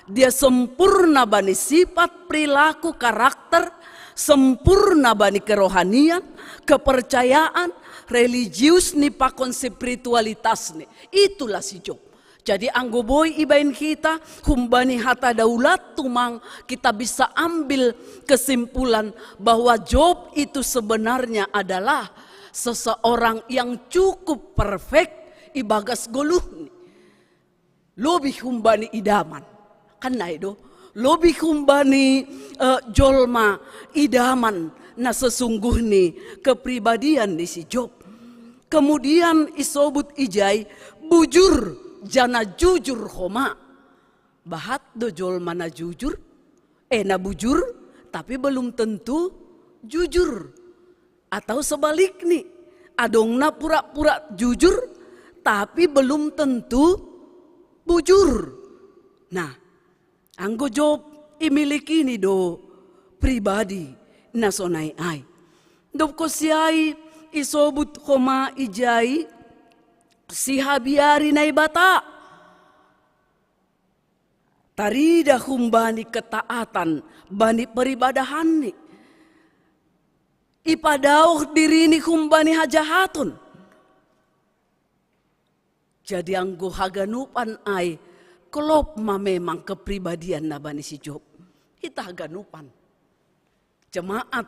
dia sempurna bani sifat, perilaku, karakter, sempurna bani kerohanian, kepercayaan, religius ni pakon spiritualitasni. Itulah si Job. Jadi anggo boi ibaen hita, humbani hata daulat tumang kita bisa ambil kesimpulan bahwa Job itu sebenarnya adalah seseorang yang cukup perfect ibagas goluhni. Lobih humbani idaman. Kan nai do? Lobih humbani, eh, jolma idaman na sesungguhni kepribadian ni si Job. Kemudian isobut ijai bujur, janah jujur homa. Bahat do jolma na jujur? Eh, na bujur, tapi belum tentu jujur. Atau sebalikni, adong na pura-pura jujur, tapi belum tentu bujur. Nah, anggo Job imilikini do pribadi na sonai ai. Dob konsi ai isobut homa ijai, sihabiari Naibata. Tarida humbani ketaatan bani peribadahanni. Ipadaoh dirini humbani hajahaton. Jadi anggo haganupan ai, klop ma memang kepribadian na bani si Job. Hita haganupan jemaat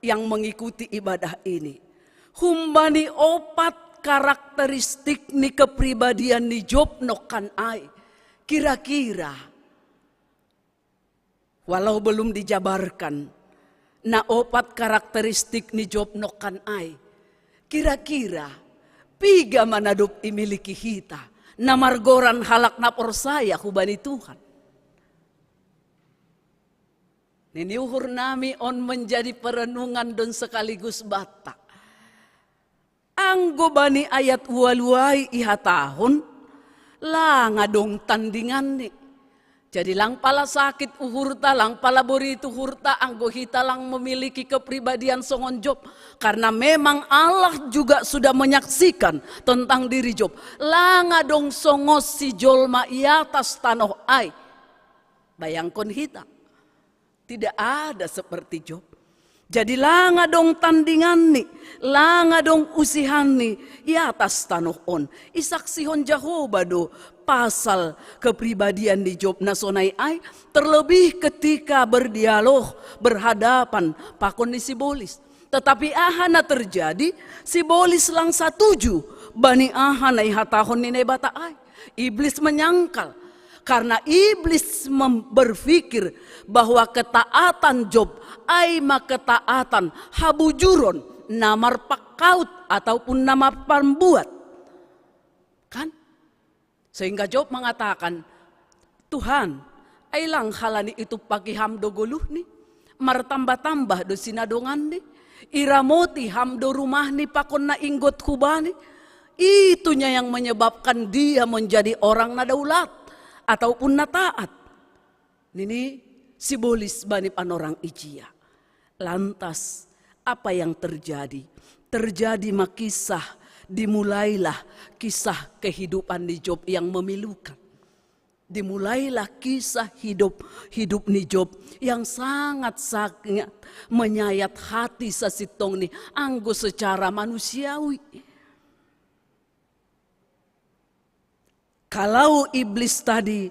yang mengikuti ibadah ini, humbani opat karakteristik ni kepribadian ni Job nongkan ai. Kira-kira, walau belum dijabarkan, na opat karakteristik ni Job nongkan ai, kira-kira piga ma na dob imiliki hita, na margoran halak na porsaya hubani Tuhan? Nini uhur nami on menjadi perenungan don sekaligus banta. Anggo bani ayat ualuai ihatahon, lang adong tandinganni. Jadi lang pala sakit uhurta, lang pala borit uhurta, anggo hita lang memiliki kepribadian songon Job. Karena memang Allah juga sudah menyaksikan tentang diri Job. Lang adong songon si jolma i atas tanoh ai. Bayangkon hita. Tidak ada seperti Job. Jadi lang adong tandinganni, lang adong usihanni i atas tanoh on. Isaksihon Jahowa do pasal kepribadian ni Job na sonai ai, terlebih ketika berdialog, berhadapan pakon ni sibolis. Tetapi aha na terjadi? Sibolis lang satuju bani aha na ihatahon ni Naibata ai. Iblis menyangkal. Karena iblis mem- berpikir bahwa ketaatan Job ai ma ketaatan habujuron na marpangkaut ataupun na marpambuat. Kan? Sehingga Job mengatakan, "Tuhan, ai lang halani itumpaki Ham do goluhni, martambah-tambah do sinadonganni, iramoti Ham do rumahni pakon na inggot hubani." Itunya yang menyebabkan dia menjadi orang na daulat ataupun na taat. Nini sibolis bani panorang ijia. Lantas, apa yang terjadi? Terjadi ma kisah, dimulailah kisah kehidupan ni Job yang memilukan. Dimulailah kisah hidup hidup ni Job yang sangat-sangat menyayat hati sasintongni anggo secara manusiawi. Kalau iblis tadi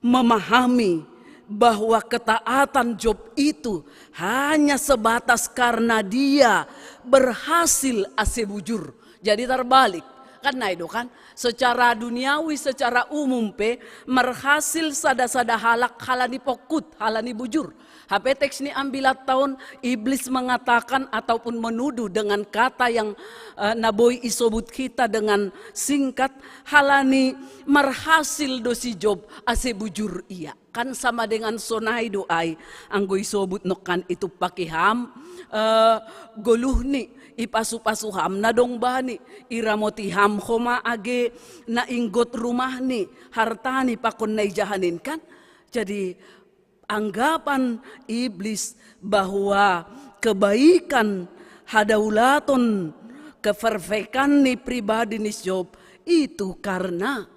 memahami bahwa ketaatan Job itu hanya sebatas karena dia berhasil ase bujur. Jadi terbalik. Kan na i do kan, secara duniawi, secara umum pe, marhasil sada-sada halak halani pongkut, halani bujur. Hape teks ni ambilat taon, iblis mengatakan ataupun menuduh dengan kata yang eh, na boi isobut hita dengan singkat, halani marhasil do si Job ase bujur ia. Kan sama dengan sonai do ai, anggo isobut nongkan itumpaki Ham eh, goluhni, ipasu-pasu Ham na dong bani, iramoti Ham homa age na inggot rumahni, hartani pakon na ijahanin kan. Jadi anggapan iblis bahwa kebaikan, hadaulaton, keperfekan ni pribadi ni Job itu karena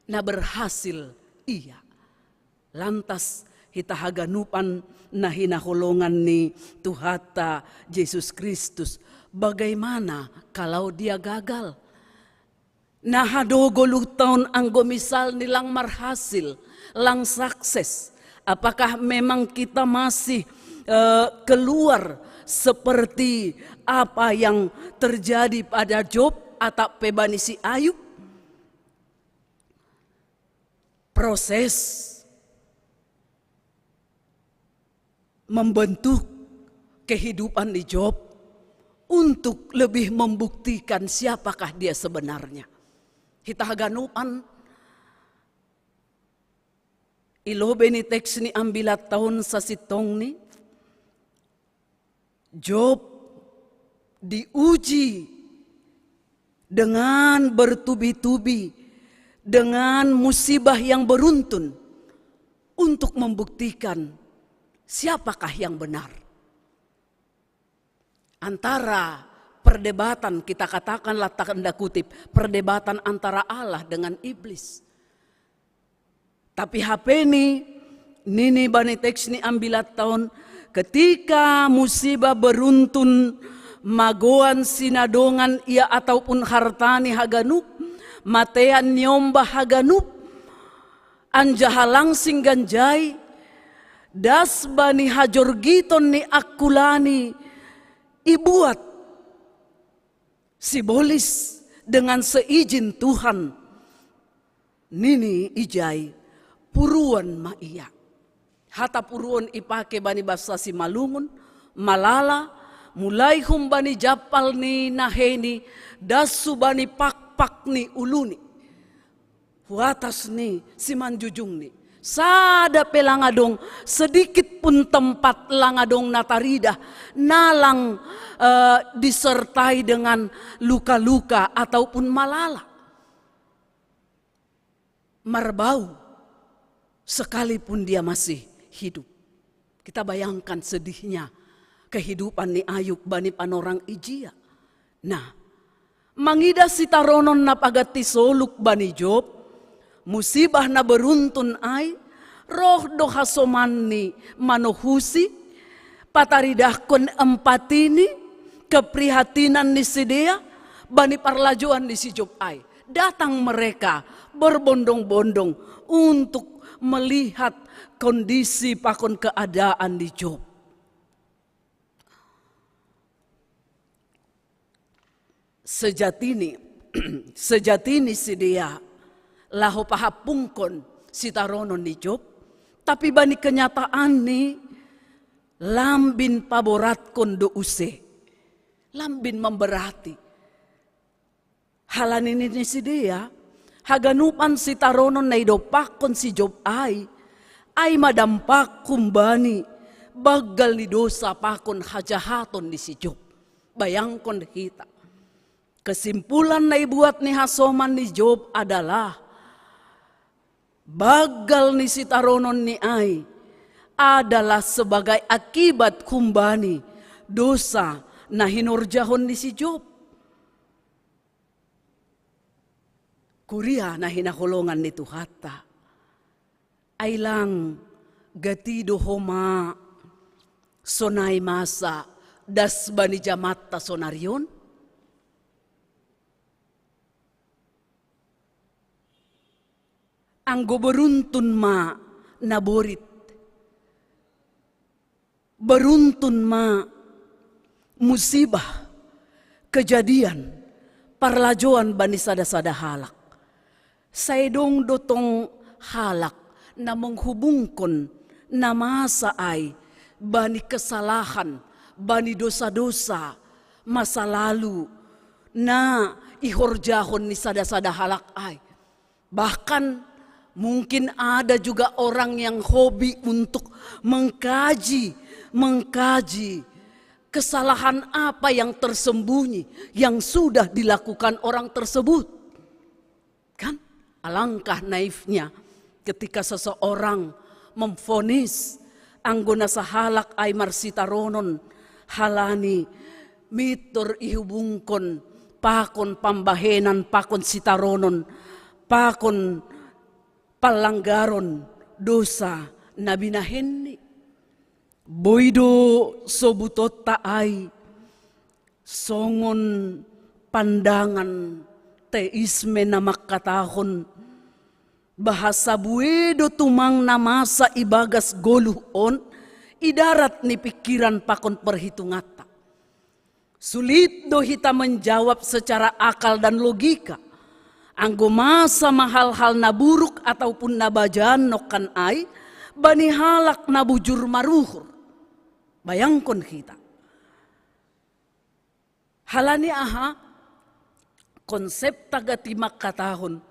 na berhasil ia. Lantas hita haganupan na hinaholongan ni Tuhanta Jesus Kristus, bagaimana kalau dia gagal? Na hadogo luhut taon anggo misalni lang marhasil, lang sukses. Apakah memang kita masih eh, keluar seperti apa yang terjadi pada Job atau pe bani si Ayub? Proses membentuk kehidupan di Job untuk lebih membuktikan siapakah dia sebenarnya. Hita haganupan, i lobei ni teks ni ambilat taon sasintongni, Job diuji dengan bertubi-tubi, dengan musibah yang beruntun untuk membuktikan siapakah yang benar. Antara Perdebatan, kita katakanlah tanda kutip, perdebatan antara Allah dengan iblis. Tapi hapeni, nini bani teks ni ambilat taon, ketika musibah beruntun, magoan sinadongan ia ataupun hartani haganup, matean niombah haganup, anjaha langsing ganjai, das bani hajorgiton ni angkulani ibuat sibolis dengan seizin Tuhan. Nini ijai, puruon ma ia. Hata puruon ipake bani basa Simalungun, malala, mulai humbani jampal ni naheni, das hubani pakpak ni uluni. Huatas ni simanjujungni. Sada pe lang adong, sedikit pun tempat lang adong na taridah, na lang, eh, disertai dengan luka-luka ataupun malala. Marbau, sekalipun dia masih hidup. Kita bayangkan sedihnya kehidupan ni Ayub bani panorang ijia. Nah, mangidah sitaronon na paganti soluk bani Job, musibah na beruntun ai, roh do hasomanni manohusi, pataridahkon empatini, keprihatinan ni sidea, bani parlajoan ni si Job ai. Datang mereka berbondong-bondong untuk melihat kondisi pakon keadaan di Job. Sejatini, sejatini sidea laho pahampungkon sitaronon ni Job, tapi bani kenyataanni lambin paboratkon do use, lambin memberati. Halani nini sidea, haganupan sitaronon na idompakkon si Job ai, ai ma dampak humbani banggal ni dosa pakon hajahaton ni si Job. Bayangkon hita. Kesimpulan na ibuat ni hasoman ni Job adalah, banggal ni sitaronon ni ai adalah sebagai akibat humbani dosa na hinorjahon ni si Job. Kuria na hinaholongan ni Tuhanta. Ai lang gati do homa sonai masa das bani jamatta sonari on? Anggo beruntun ma naborit, beruntun ma musibah, kejadian, parlajoan bani sada-sada halak. Sai dong do tong halak na menghubungkon na masa ai bani kesalahan, bani dosa-dosa masa lalu na ihorjahon ni sada-sada halak ai. Bahkan mungkin ada juga orang yang hobi untuk mengkaji, mengkaji kesalahan apa yang tersembunyi, yang sudah dilakukan orang tersebut. Kan? Alangkah naifnya ketika seseorang memvonis anggo na sahalak ai marsitaronon, halani mitor ihubungkon pakon pambahenan, pakon sitaronon, pakon pallanggaron dosa na binahenni. Boi do sobutonta ai songon pandangan teisme na mangkatahon, bahasa buei do tumang na masa ibagas goluh on, idarat ni pingkiran pakon perhitunganta. Sulit do hita menjawab secara akal dan logika. Anggo masa ma hal-hal na buruk ataupun na bajaan nongkan ai, bani halak na bujur maruhur. Bayangkon hita. Halani aha? Konsep tagati mangkatahon,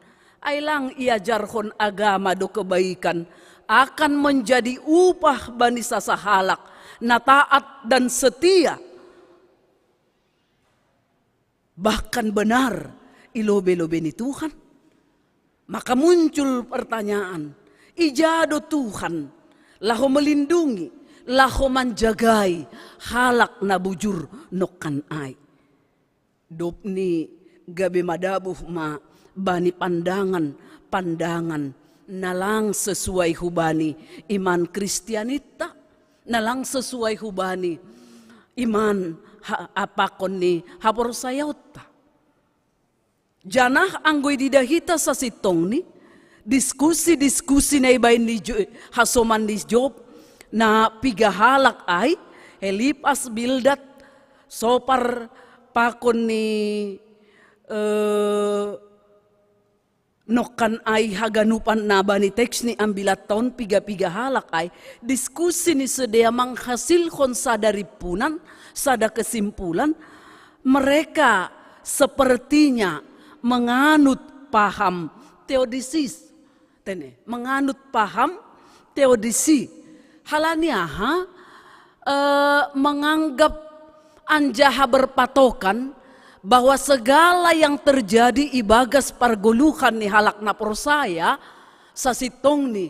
ai lang iajarhon agama do kebaikan akan menjadi upah bani sasahalak na taat dan setia, bahkan benar i lobe-lobe ni Tuhan. Maka muncul pertanyaan, ija do Tuhan laho melindungi, laho manjagai halak na bujur nongkan ai? Dopni gabe madabuh ma bani pandangan-pandangan na lang sesuai hubani iman Kristianitta, na lang sesuai hubani iman ha, apakon ni haporsayaotta. Janah anggo ididahita sasintongni, diskusi-diskusi na ibaen ni Jo, hasoman ni Job, na piga halak ai, Elipas, Bildad, Sopar, pakon ni eh, nongkan ai haganupan na bani teks ni ambilatta on piga-piga halak ai, diskusi ni sidea manghasilhon sada rimpunan, sada kesimpulan, mereka sepertinya menganut paham teodisis. Tene, menganut paham teodisi. Halani aha? Eh, menganggap anjaha berpatokan bahwa segala yang terjadi ibagas pargoluhan ni halak na porsaya, sasintongni,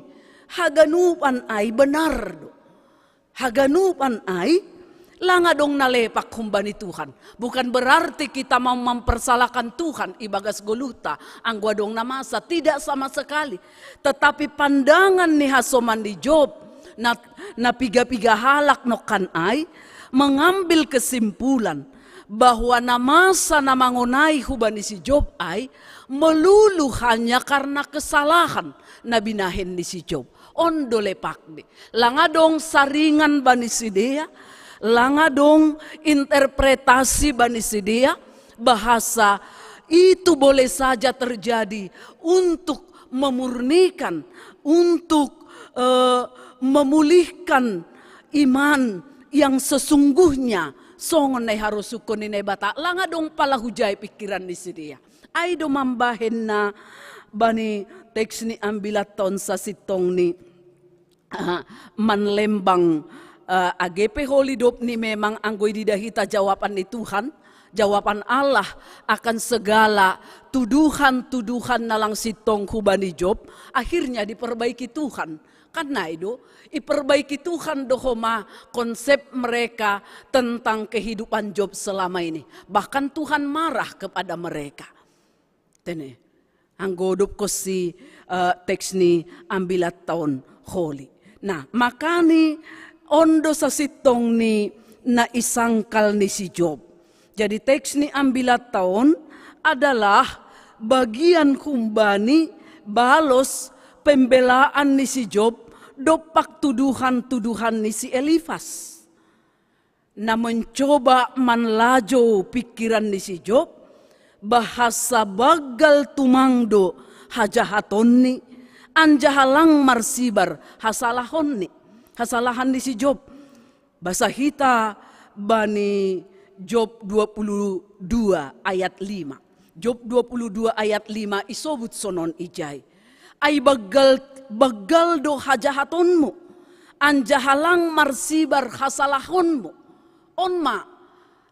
haganupan ai benar do. Haganupan ai lang adong na lepak humbani Tuhan. Bukan berarti kita mau mempersalahkan Tuhan ibagas goluhta, anggo adong na masa, tidak sama sekali. Tetapi pandangan ni hasoman ni Job, na, na piga-piga halak nongkan ai, mengambil kesimpulan bahwa na masa na mangonai hubani si Job ai melulu hanya karena kesalahan na binahen ni si Job. On do lepakni. Lang adong saringan bani sidea, lang adong interpretasi bani sidea, bahasa itu boleh saja terjadi untuk memurnikan, untuk eh, memulihkan iman yang sesungguhnya songon na iharosuhon ni Naibata. Lang adong pala hujai pikiran ni sidea. Ai do mambahen na bani teks ni ambilatta on sasintongni, ah, manlembang, eh, age pe holi dopni memang anggo ididahita jawaban ni Tuhan, jawaban Allah akan segala tuduhan-tuduhan na lang sintong hubani Job, akhirnya diperbaiki Tuhan. Kan nai do, iperbaiki Tuhan do homa konsep mereka tentang kehidupan Job selama ini. Bahkan Tuhan marah kepada mereka. Tene, anggo dopkon si eh, teks ni ambilatta on holi. Nah, makani on do sasintongni na isangkal ni si Job. Jadi teks ni ambilatta on adalah bagian humbani balos pembelaan ni si Job dompak tuduhan-tuduhan ni si Elifas. Na mencoba manlajou pikiran ni si Job, bahasa banggal tumang do hajahatonni, anjaha lang marsibar hasalahonni, hasalahan ni si Job. Basa hita bani Job dua puluh dua ayat lima. Job dua puluh dua ayat lima isobut sonon ijai. Ai banggal, banggal do hajahatonmu, anjaha lang marsibar hasalahonmu. On ma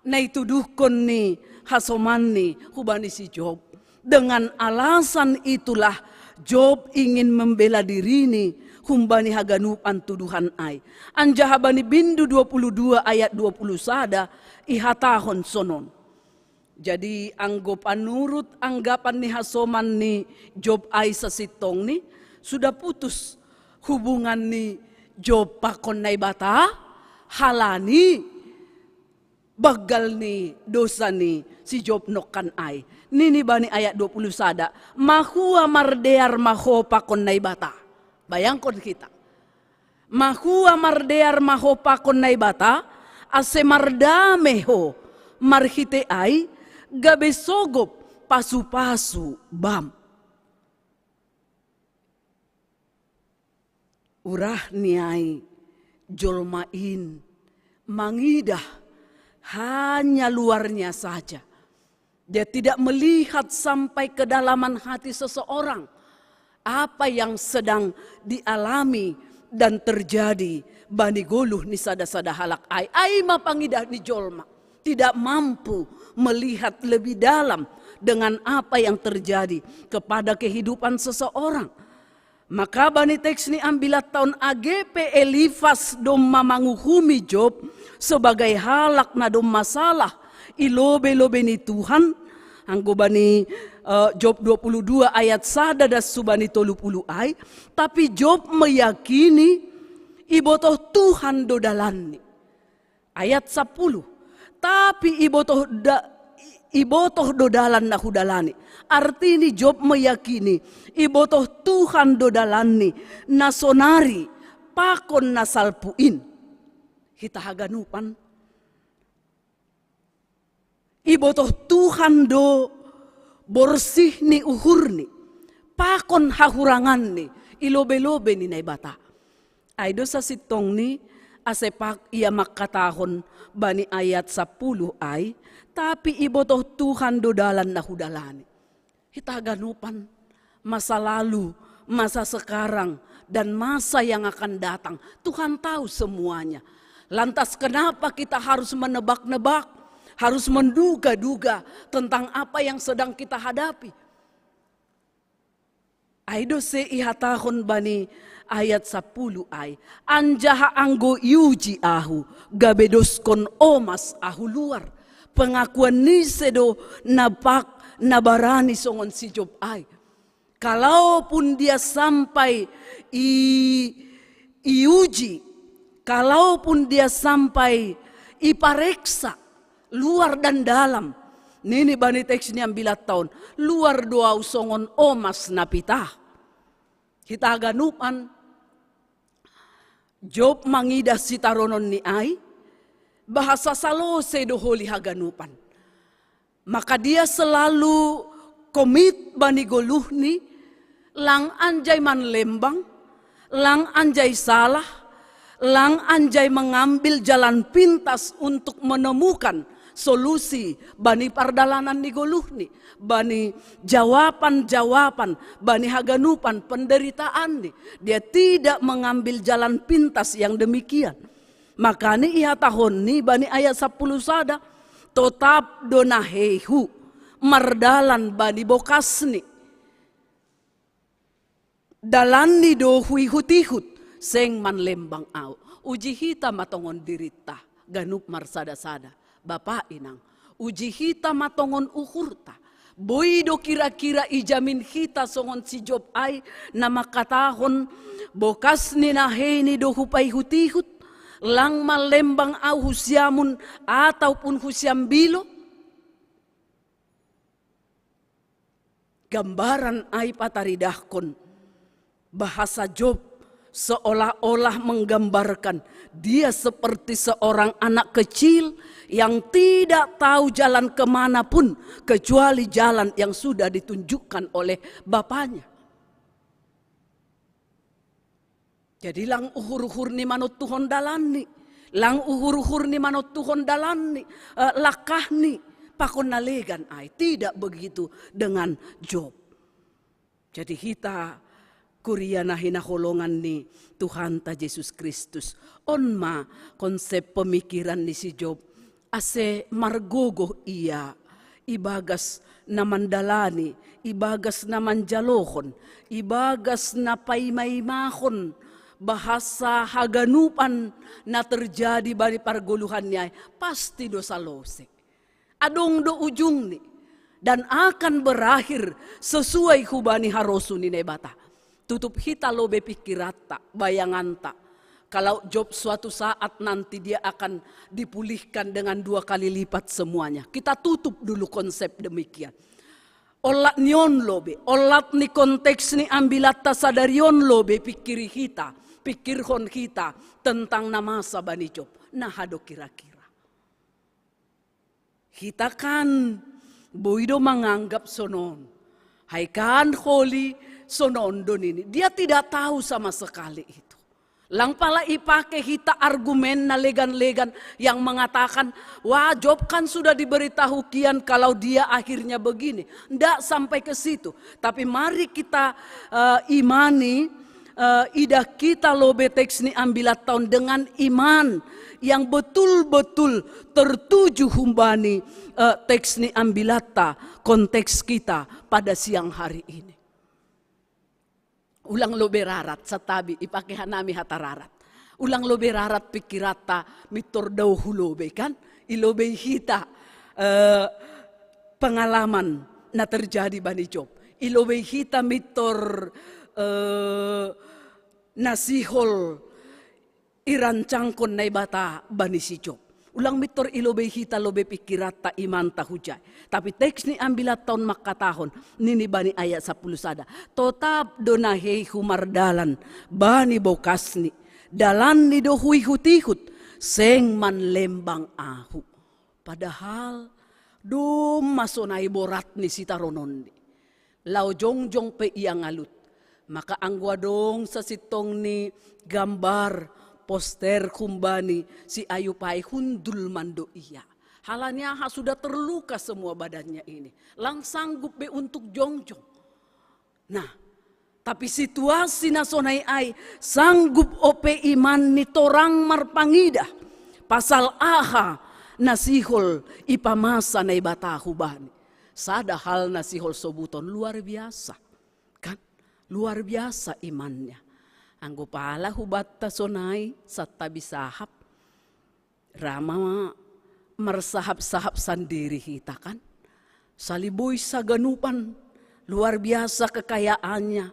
na ituduhkon ni hasomanni hubani si Job. Dengan alasan itulah Job ingin membela dirini humbani haganupan tuduhan ai. Anjaha bani bindu dua puluh dua ayat dua puluh sada ihatahon sonon. Jadi anggo panurut anggapan ni hasoman ni Job ai sasintongni, sudah putus hubungan ni Job pakon Naibata, halani banggal ni dosa ni si Job nongkan ai. Nini bani ayat dua puluh sada, mahua mardear ma ho pakon Naibata. Bayangkon hita. Mahua mardear ma ho pakon Naibata, ase mardame ho, marhite ai gabe sogop pasu-pasu bam. Urah ni ai jolma in mangidah hanya luarnya saja. Dia tidak melihat sampai kedalaman hati seseorang, apa yang sedang dialami dan terjadi bani goluh ni sada-sada halak ai. Ai ma pangidah ni jolma, tidak mampu melihat lebih dalam dengan apa yang terjadi kepada kehidupan seseorang. Maka bani teks ni ambilatta on, age pe Elifas domma manguhumi Job sebagai halak na domma salah, Ilobe-lobe ni Tuhan, anggo bani uh, Job dua puluh dua ayat sada das subani tolu puluh ai, tapi Job meyakini ibotoh Tuhan do dalanni. Ayat sapuluh. Tapi ibotoh da, ibotoh do dalan na hudalani. Artini Job meyakini ibotoh Tuhan do dalanni na sonari pakon na salpu in. Hita haganupan. Ibotoh Tuhan do borsih ni uhurni, pakon hahuranganni, ilobe-lobe ni Naibata. Ai do sasintongni, ase pak ia mangkatahon bani ayat sapuluh ai, tapi ibotoh Tuhan do dalan na hudalani. Hita haganupan, masa lalu, masa sekarang, dan masa yang akan datang. Tuhan tahu semuanya. Lantas kenapa kita harus menebak-nebak, harus menduga-duga tentang apa yang sedang kita hadapi? Ai do se ihatahon bani ayat sapuluh ai, anjaha anggo iuji ahu, gabe doskon omas ahu luar. Pengakuan ni sedo na pak na barani songon si Job ai. Kalaupun dia sampai i, iuji, kalaupun dia sampai ipareksa luar dan dalam, nini bani teks ni ambilat taon, luar do au songon omas na pitah. Hita haganupan, Job mangidah sitaronon ni ai, bahasa salose do holi haganupan. Maka dia selalu komit bani goluhni, lang anjai manlembang, lang anjai salah, lang anjai mengambil jalan pintas untuk menemukan solusi bani pardalanan ni goluhni, bani jawaban-jawaban, bani haganupan penderitaanni. Dia tidak mengambil jalan pintas yang demikian. Makani ihatahon ni bani ayat sapuluh sada, totap do naheihu mardalan bani bokasni. Dalanni do huihut-ihut, seng manlembang au. Uji hita ma tongon dirinta, ganup marsada-sada. Bapa inang, uji hita ma tongon uhurta. Boi do kira-kira ijamin hita songon si Job ai na mangkatahon, bokas ni naheini do hupaihut-ihut, lang manlembang au husiamun ataupun husiambilo? Gambaran ai pataridahkon bahasa Job seolah-olah menggambarkan dia seperti seorang anak kecil yang tidak tahu jalan kemana pun kecuali jalan yang sudah ditunjukkan oleh bapaknya. Jadi lang uhur-uhur ni manontuhon dalanni, lang uhur-uhur ni manontuhon dalanni, eh, langkahni, pakon na legan ai. Tidak begitu dengan Job. Jadi hita kuria na hinaholongan ni Tuhanta Jesus Kristus, on ma konsep pemikiran ni si Job, ase margogoh ia ibagas na mandalani, ibagas na manjalohon, ibagas na paimaimahon bahasa haganupan na terjadi bani pargoluhan ni ai, pasti do salose. Adong do ujungni, dan akan berakhir sesuai hubani harosuh ni Naibata. Tutup hita lobe pikiranta, bayanganta. Kalau Job suatu saat nanti dia akan dipulihkan dengan dua kali lipat semuanya. Kita tutup dulu konsep demikian. Olat ni on lobe, olat ni konteks ni ambilatta sadari on lobe pikiri hita, pikirhon hita tentang na masa bani Job. Nah, hado kira-kira. Hita kan boi do manganggap sonon. Hai kan holi sonon do nini. Dia tidak tahu sama sekali itu. Lang pala ipake hita argumen na legan-legan yang mengatakan, wah, Job kan sudah diberitahu kian kalau dia akhirnya begini. Ndak sampai ke situ. Tapi mari kita uh, imani, uh, idah kita lobe teks ni ambilat taon dengan iman yang betul-betul tertuju humbani uh, teks ni ambilatta, konteks kita pada siang hari ini. Ulang lobe rarat, satabi ipake hanami hata rarat. Ulang lobe rarat pikiranta mintor dao hu lobe kan? Ilobei hita eh, pengalaman na terjadi bani Job. Ilobei hita mittor, eh, na sihol irancangkon Naibata bani si Job. Ulang mittor ilobei hita lobei pikiranta imanta hujai. Tapi teks ni ambilatta on mangkatahon, nini bani ayat sapuluh sada. Totap do naheihu mardalan bani bokasni. Dalanni do huihut-ihut, seng manlembang ahu. Padahal domma sonai borat ni sitarononni. Lao jongjong pe ia ngalut. Maka anggo adong sasintongni gambar poster humbani si Ayub ai hundul mando ia. Halani aha, sudah terluka semua badannya ini. Lang sanggup be untuk jongjong. Nah, tapi situasi na sonai ai sanggup ope imanni torang marpangidah pasal aha na sihol ipamasa Naibata hubani. Sada hal na sihol sobuton luar biasa. Kan? Luar biasa imannya. Anggo pala hubanta sonai santabi sahap, ra ma marsahap-sahap sandiri hita kan. Saliboi saganupan, luar biasa kekayaannya,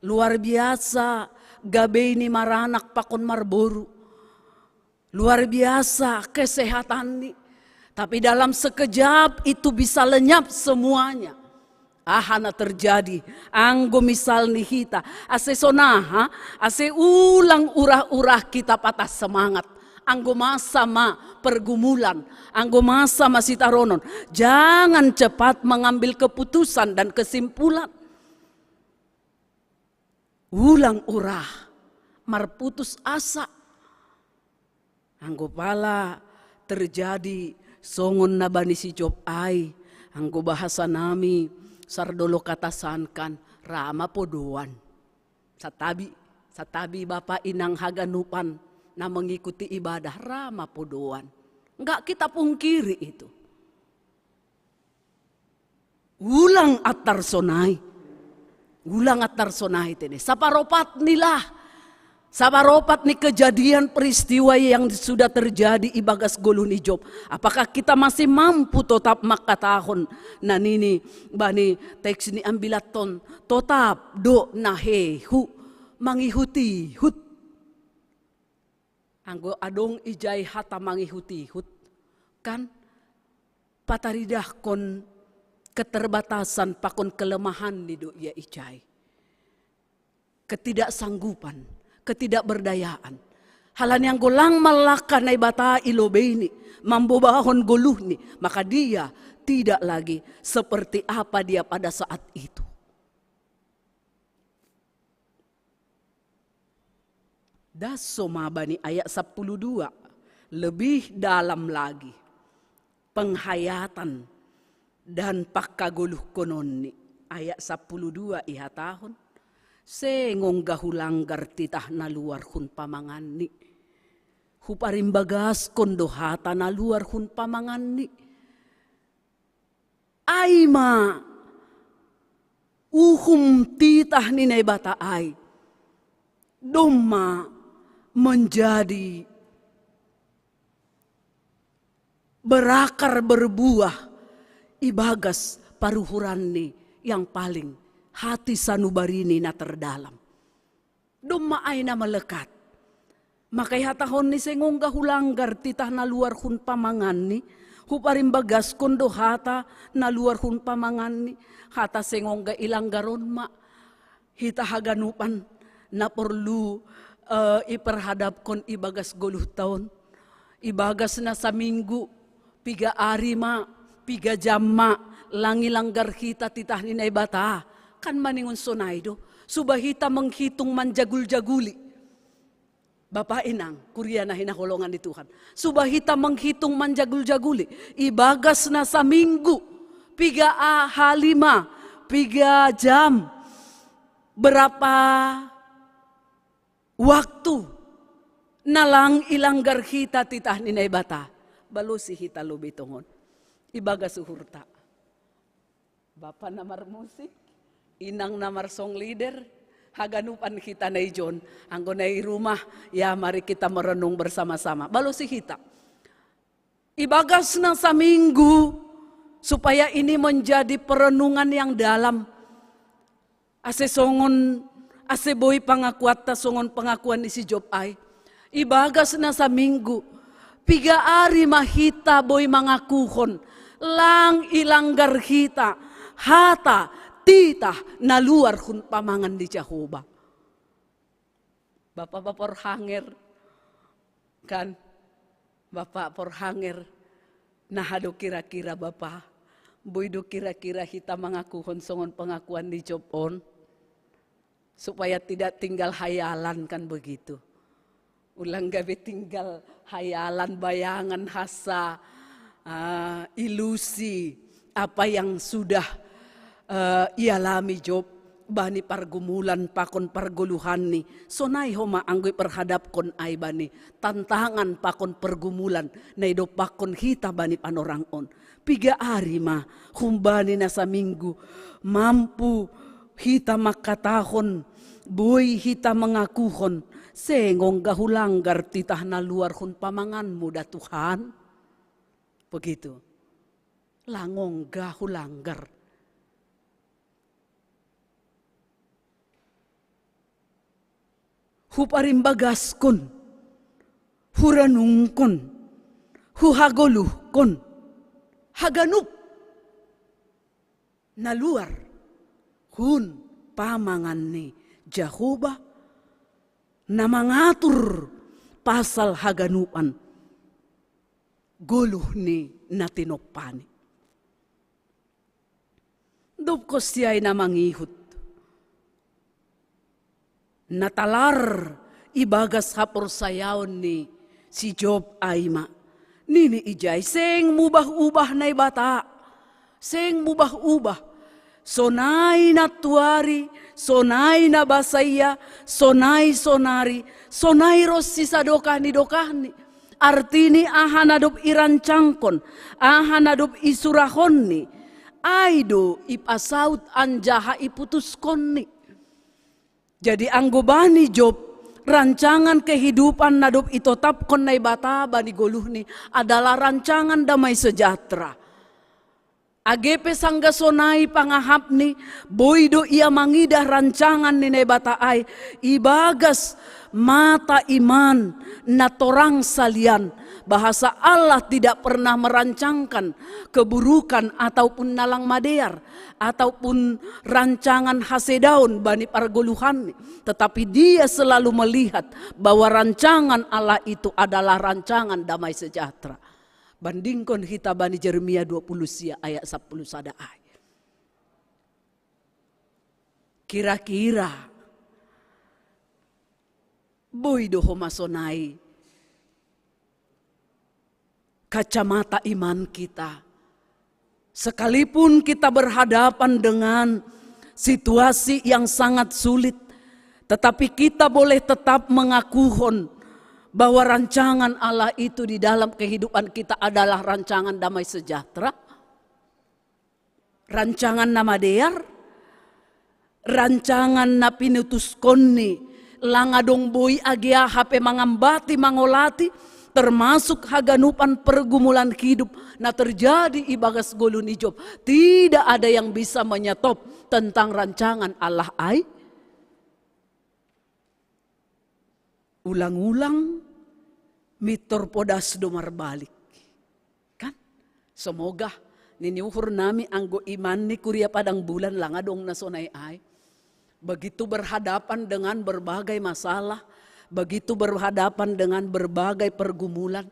luar biasa gabei ni maranak pakon marboru, luar biasa kesehatanni. Tapi dalam sekejap itu bisa lenyap semuanya. Aha na terjadi anggo misalni hita, ase sonaha, ase ulang urah-urah kita patah semangat. Anggo masa ma pergumulan, anggo masa ma sitaronon, jangan cepat mengambil keputusan dan kesimpulan. Ulang urah marputus asa. Anggo pala terjadi songon na bani si Job ai, anggo bahasa nami sardolo katasankan, ra ma podoan. Santabi, santabi bapa inang haganupan na mengikuti ibadah, ra ma podoan. Enggak kita pungkiri itu. Ulang attar sonai. Ulang attar sonai tene. Saparopat ni lah. Saparopat ni kejadian peristiwa yang sudah terjadi ibagas goluh ni Job. Apakah kita masih mampu totap mangkatahon na nini bani teks ni ambilatta on, totap do naheihu mangihut-ihut. Anggo adong ijai hata mangihut-ihut, kan pataridahkon keterbatasan pakon kelemahanni do ia ijai. Ketidaksanggupan, ketidakberdayaan. Halani anggo lang mallangka Naibata i lobeini, mambobahon goluhni, maka dia tidak lagi seperti apa dia pada saat itu. Das soma bani ayat sapuluh dua, lebih dalam lagi penghayatan dan pakkagoluhkononni. Ayat sapuluh dua ihatahon, seng ongga hulanggar titah na luar hun pamanganni. Huparimbagaskan do hata na luar hun pamanganni. Ai ma uhum titah ni Naibata ai domma menjadi berakar berbuah ibagas paruhuranni yang paling hati sanubarini na terdalam. Domma ai na melekat. Maka ihatahonni seng ongga hulanggar titah na luar hun pamanganni, huparimbagaskan do hata na luar hun pamanganni, hata seng ongga ilanggaron ma hita haganupan na porlu uh, iperhadapkon ibagas goluh taon, ibagas na saminggu, piga ari ma, piga jam ma, lang ilanggar hita titah ni Naibata, kan maningon sonai do, suba hita menghitung manjagul-jaguli. Bapa inang, kuria na hinaholongan ni Tuhan. Suba hita menghitung manjagul-jaguli. Ibagas na saminggu, piga a halima, piga jam, berapa waktu na lang ilanggar hita titah ni Naibata. Balosi hita lobi tongon. Ibagas uhurta. Bapa na marmusik, inang na marsong leader, haganupan hita na ijon, anggo na i rumah, ya mari kita merenung bersama-sama. Balosi hita. Ibagas na saminggu, supaya ini menjadi perenungan yang dalam. Ase songon, ase boi pangakuanta songon pangakuan ni si Job ai. Ibagas na saminggu, piga ari ma hita boi mangakuhon, lang ilanggar hita hata titah na luar hun pamangan ni Jahowa. Bapa, bapa porhanger, kan? Bapa porhanger, naha do kira-kira bapa, boi do kira-kira hita mangakuhon songon pangakuan ni Job on, supaya tidak tinggal hayalan, kan begitu? Ulang gabe tinggal hayalan, bayangan, hasa, ah, ilusi apa yang sudah, eh, ialami Job bani pargumulan pakon pargoluhanni. Sonai homa anggo iperhadapkon ai bani tantangan pakon pergumulan na idompakkon hita bani panorang on. Piga ari ma humbani na saminggu mampu hita mangkatahon, boi hita mangakuhon, seng ongga hulanggar titah na luar hun pamanganmu da Tuhan? Begitu. Lang ongga hulanggar. Huparimbagaskon, huranungkon, huhagoluhkon haganup na luar hun pamangan ni Jahowa, na mangatur pasal haganupan goluh ni na tinompani. Dobkon siai na mangihut, na talar ibagas haporsayaon ni si Job ai ma, nini ijai, seng mubah-ubah Naibata, seng mubah-ubah. Sonai nantuari, sonai na basa ia, sonai sonari, sonai ronsi sadokah ni dokahni. Artini, aha na dob irancangkon, aha na dob isurahonni, ai do ipasaut anjaha iputuskonni. Jadi anggo bani Job, rancangan kehidupan na dob itotapkon Naibata bani goluhni adalah rancangan damai sejahtera. Age pe sangga sonai pangahapni, boi do ia mangidah rancangan ni Naibata ai ibagas mata iman na torang salian, bahasa Allah tidak pernah merancangkan keburukan ataupun na lang madear, ataupun rancangan hasedaon bani pargoluhanni. Tetapi dia selalu melihat bahwa rancangan Allah itu adalah rancangan damai sejahtera. Bandingkon hita bani Jeremia dua puluh sia ayat sapuluh sada ai. Kira-kira boi do homa sonai kacamata iman kita. Sekalipun kita berhadapan dengan situasi yang sangat sulit, tetapi kita boleh tetap mengakuhon bahwa rancangan Allah itu di dalam kehidupan kita adalah rancangan damai sejahtera, rancangan na madear, rancangan na pinutuskonni, lang adong boi age aha pe mangambati, mangolati, termasuk haganupan pergumulan hidup na terjadi ibagas goluh ni Job. Tidak ada yang bisa menyetop tentang rancangan Allah ai. Ulang-ulang mintor podas do marbalik. Kan? Semoga nini uhur nami anggo iman ni kuria Padang Bulan lang adong na sonai ai. Begitu berhadapan dengan berbagai masalah, begitu berhadapan dengan berbagai pergumulan,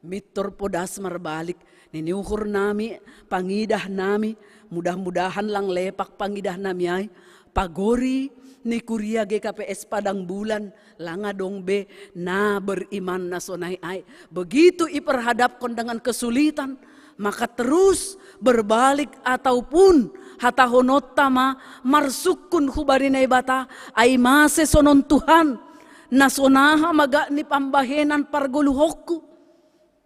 mintor podas marbalik. Nini uhur nami, pangidah nami, mudah-mudahan lang lepak pangidah nami ai. Pagori ni kuria G K P S Padang Bulan, lang adong be na beriman na sonai ai. Begitu iperhadapkon dengan kesulitan, maka terus berbalik ataupun hatahononta ma marsungkun hubani Naibata, ai mase sonon Tuhan, na sonaha ma gak ni pambahenan pargoluhonku.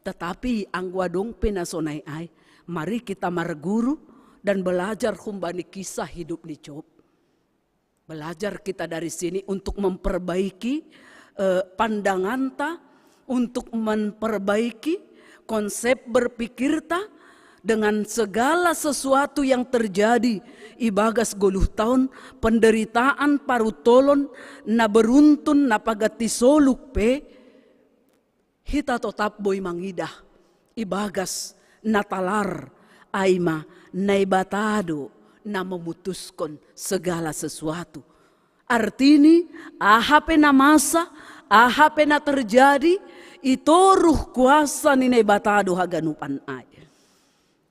Tetapi anggo adong pe na sonai ai, mari kita marguru dan belajar humbani kisah hidup ni Job. Belajar kita dari sini untuk memperbaiki, eh, pandanganta, untuk memperbaiki Konsep berpikirta dengan segala sesuatu yang terjadi ibagas goluh taon penderitaan parutolon na beruntun na pagatti soluk pe, hita totap boi mangidah ibagas na talar, ai ma Naibata do na memutuskon segala sesuatu. Artini, aha pe na masa, aha pe na terjadi, i toruh kuasa ni Naibata do haganupan ai.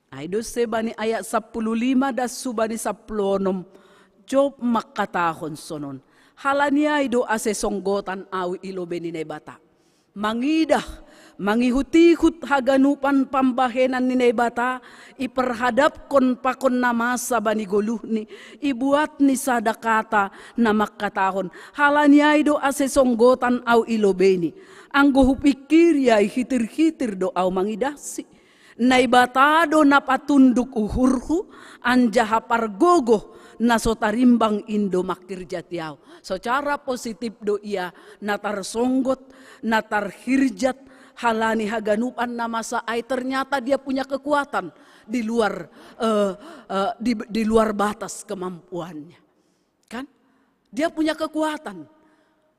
Ai do se bani ayat sapuluh lima das hu bani sapuluh onom, Job mangkatahon sonon: Halani ai do ase songgotan au i lobei ni Naibata. Mangidah, mangihut-ihut haganupan pambahenan ni Naibata, iperhadapkon pakon na masa bani goluhni, ibuatni sada kata na mangkatahon: Halani ai do ase songgotan au i lobeini. Anggo hupingkiri ai hitir-hitir do au mangidahsi. Naibata do na patunduk uhurhu, anjaha pargogoh na so tarimbang in do mangkirjati au. Secara positif do ia na tarsonggot, na tarhirjat, halani haganupan na masa ai ternyata dia punya kekuatan di luar, eh, eh, di, di luar batas kemampuannya. Kan? Dia punya kekuatan.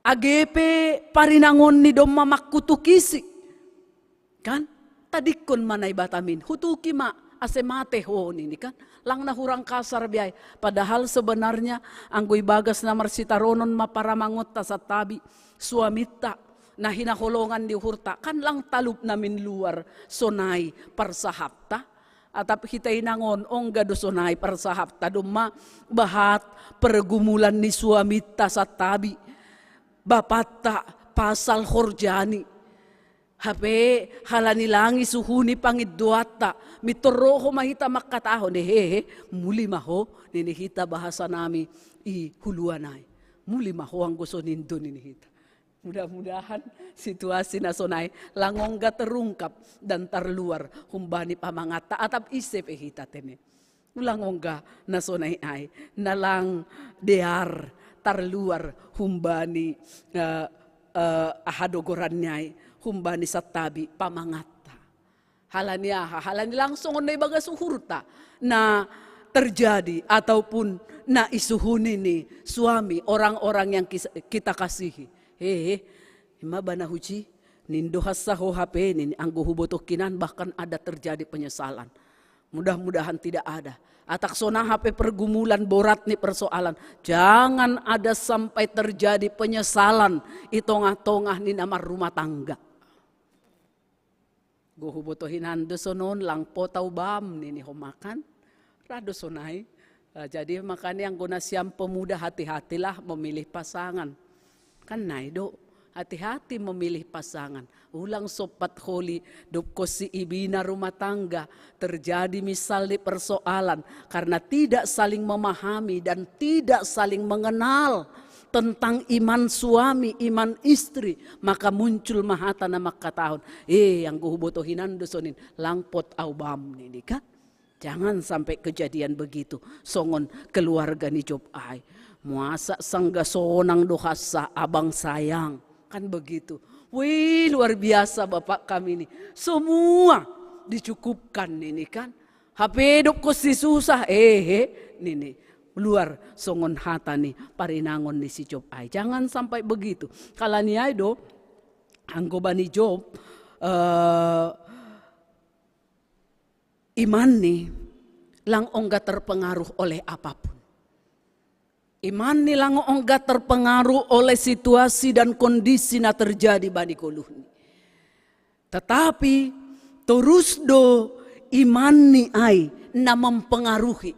Age pe parinangonni domma mangkutukisi. Kan? Tadingkon ma Naibata min, hutuki ma ase mate ho nini kan. Lang na hurang kasar be ai. Padahal sebenarnya anggo ibagas na marsitaronon ma paramangonta santabi, suaminta, na hinaholongan ni uhurta, kan lang talup na min luar sonai parsahapta. Atap hita inang on, ongga do sonai parsahapta domma bahat pergumulan ni suaminta santabi, bapanta, pasal horjani. Hape halani lang i suhuni pangindoanta, mintor ro ho ma hita mangkatahon, hehe, muli ma ho, nini hita bahasa nami i huluan ai. Muli ma ho anggo sonin do nini hita. Mudah-mudahan situasi na sonai lang ongga terungkap dan tarluar humbani pamangatta atap ise pe hita tene. Ulang ongga na sonai ai, na lang dear tarluar humbani, eh, eh, aha do goranni ai, humbani santabi pamangatta. Halani aha? Halani lang songon na ibagas uhurta na terjadi ataupun na isuhuni ni suami, orang-orang yang kis-, kita kasihi. Hehe, ima bana huji, nindo hansa ho hape nini, anggo huboto hinan bahkan ada terjadi penyesalan. Mudah-mudahan tidak ada. Atap sonang hape pergumulan borat ni persoalan, jangan ada sampai terjadi penyesalan i tongah-tongah ni na marrumah tangga. Anggo huboto hinan do sonon, lang pot au bam nini ho ma kan. Ra do sonai. Eh, jadi makanya anggo nasiam pemuda, hati-hatilah memilih pasangan. Kan nai do, hati-hati memilih pasangan. Ulang sompat holi, dob konsi ibina rumah tangga, terjadi misalni persoalan karena tidak saling memahami dan tidak saling mengenal tentang iman suami, iman istri, maka muncul ma hata na mangkatahon, eh, anggo huboto hinan do sonin, lang pot au bam nini kan. Jangan sampai kejadian begitu songon keluarga ni Job ai. Muasa sangga sonang do hansa, abang sayang. Kan begitu. Wih, luar biasa Bapak kami ini. Semua dicukupkan ini kan. Hape dob konsi susah, ehe, nini. Luar songon hata ni parinangon ni si Job ai. Jangan sampai begitu. Halani ai do, anggo bani Job, eh, imanni lang ongga terpengaruh oleh apapun. Imanni lang ongga terpengaruh oleh situasi dan kondisi na terjadi bani goluhni. Tetapi torus do imanni ai na mempengaruhi.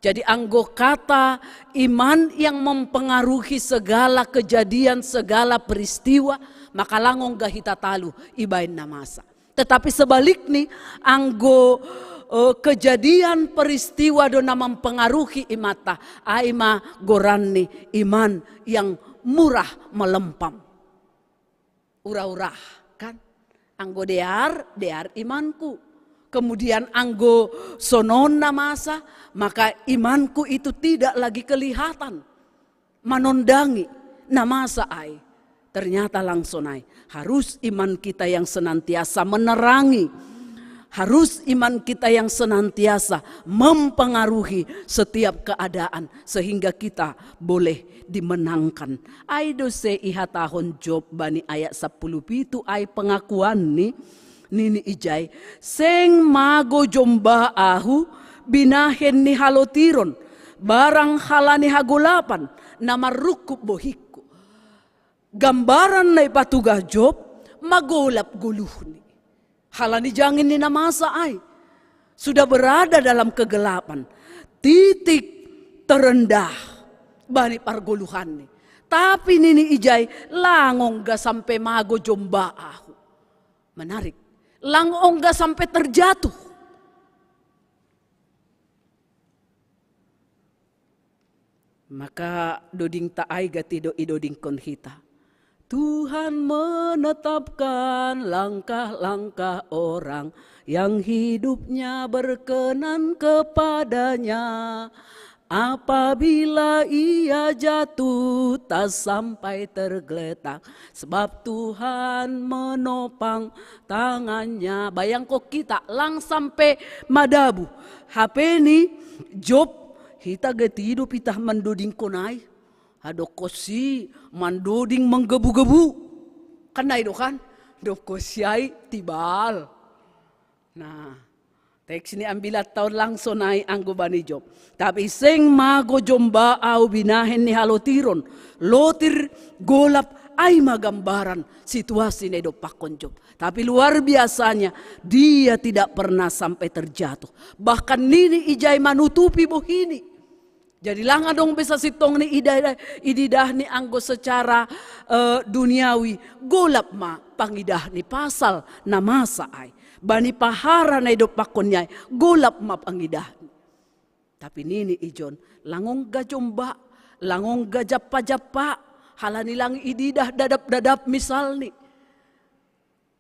Jadi anggo kata iman yang mempengaruhi segala kejadian, segala peristiwa, maka lang ongga hita talu ibaen na masa. Tetapi sebalikni, anggo, eh, kejadian peristiwa do na mempengaruhi imanta, ai ma goranni iman yang murah melempam. Ura-ura, kan? Anggo dear, dear imanku. Kemudian anggo sonon na masa, maka imanku itu tidak lagi kelihatan manondangi na masa ai. Ternyata lang sonai, harus iman kita yang senantiasa menerangi Harus iman kita yang senantiasa mempengaruhi setiap keadaan sehingga kita boleh dimenangkan. Ai do se ihatahon Job bani ayat sapuluh pitu ai pengakuanni, nini ijai, seng mago jomba ahu binahen ni halotiron, barang halani hagolapan na marrungkub bohingku. Gambaran na ipatugah Job, magolap goluhni. Halani jangin ni na masa ai. Sudah berada dalam kegelapan. Titik terendah bani pargoluhanni. Tapi nini ijai, lang ongga sampe mago jomba ahu. Menarik. Lang ongga sampe terjatuh. Maka dodingta ai gati do idodingkon hita. Tuhan menetapkan langkah-langkah orang yang hidupnya berkenan kepadanya. Apabila ia jatuh, tak sampai tergeletak, sebab Tuhan menopang tangannya. Bayangko kita, lang sampe madabuh. Hape ni Job, hita gati do pitah mandodingkon ai. Adong ho si mandoding manggebu-gebu. Kan ai do kan? Adong ho si ai tibal. Nah, teks ni ambilatta on lang sonai anggo bani Job. Tapi seng mago jomba ahu binahen ni halotiron. Lotir, golap, ai ma gambaran situasi na idompakkon Job. Tapi luar biasanya, dia tidak pernah sampai terjatuh. Bahkan nini ijai manutupi bohini. Jadi lang adong be sasintongni ididah, ididah ni anggo secara eh, duniawi, golap ma pangidah ni pasal na masa ai. Bani pahara na idompakkon ni ai, golap ma pangidah ni. Tapi nini ijon, lang ongga jomba, lang ongga jampa-jampa, halani lang ididah dadap-dadap misalni.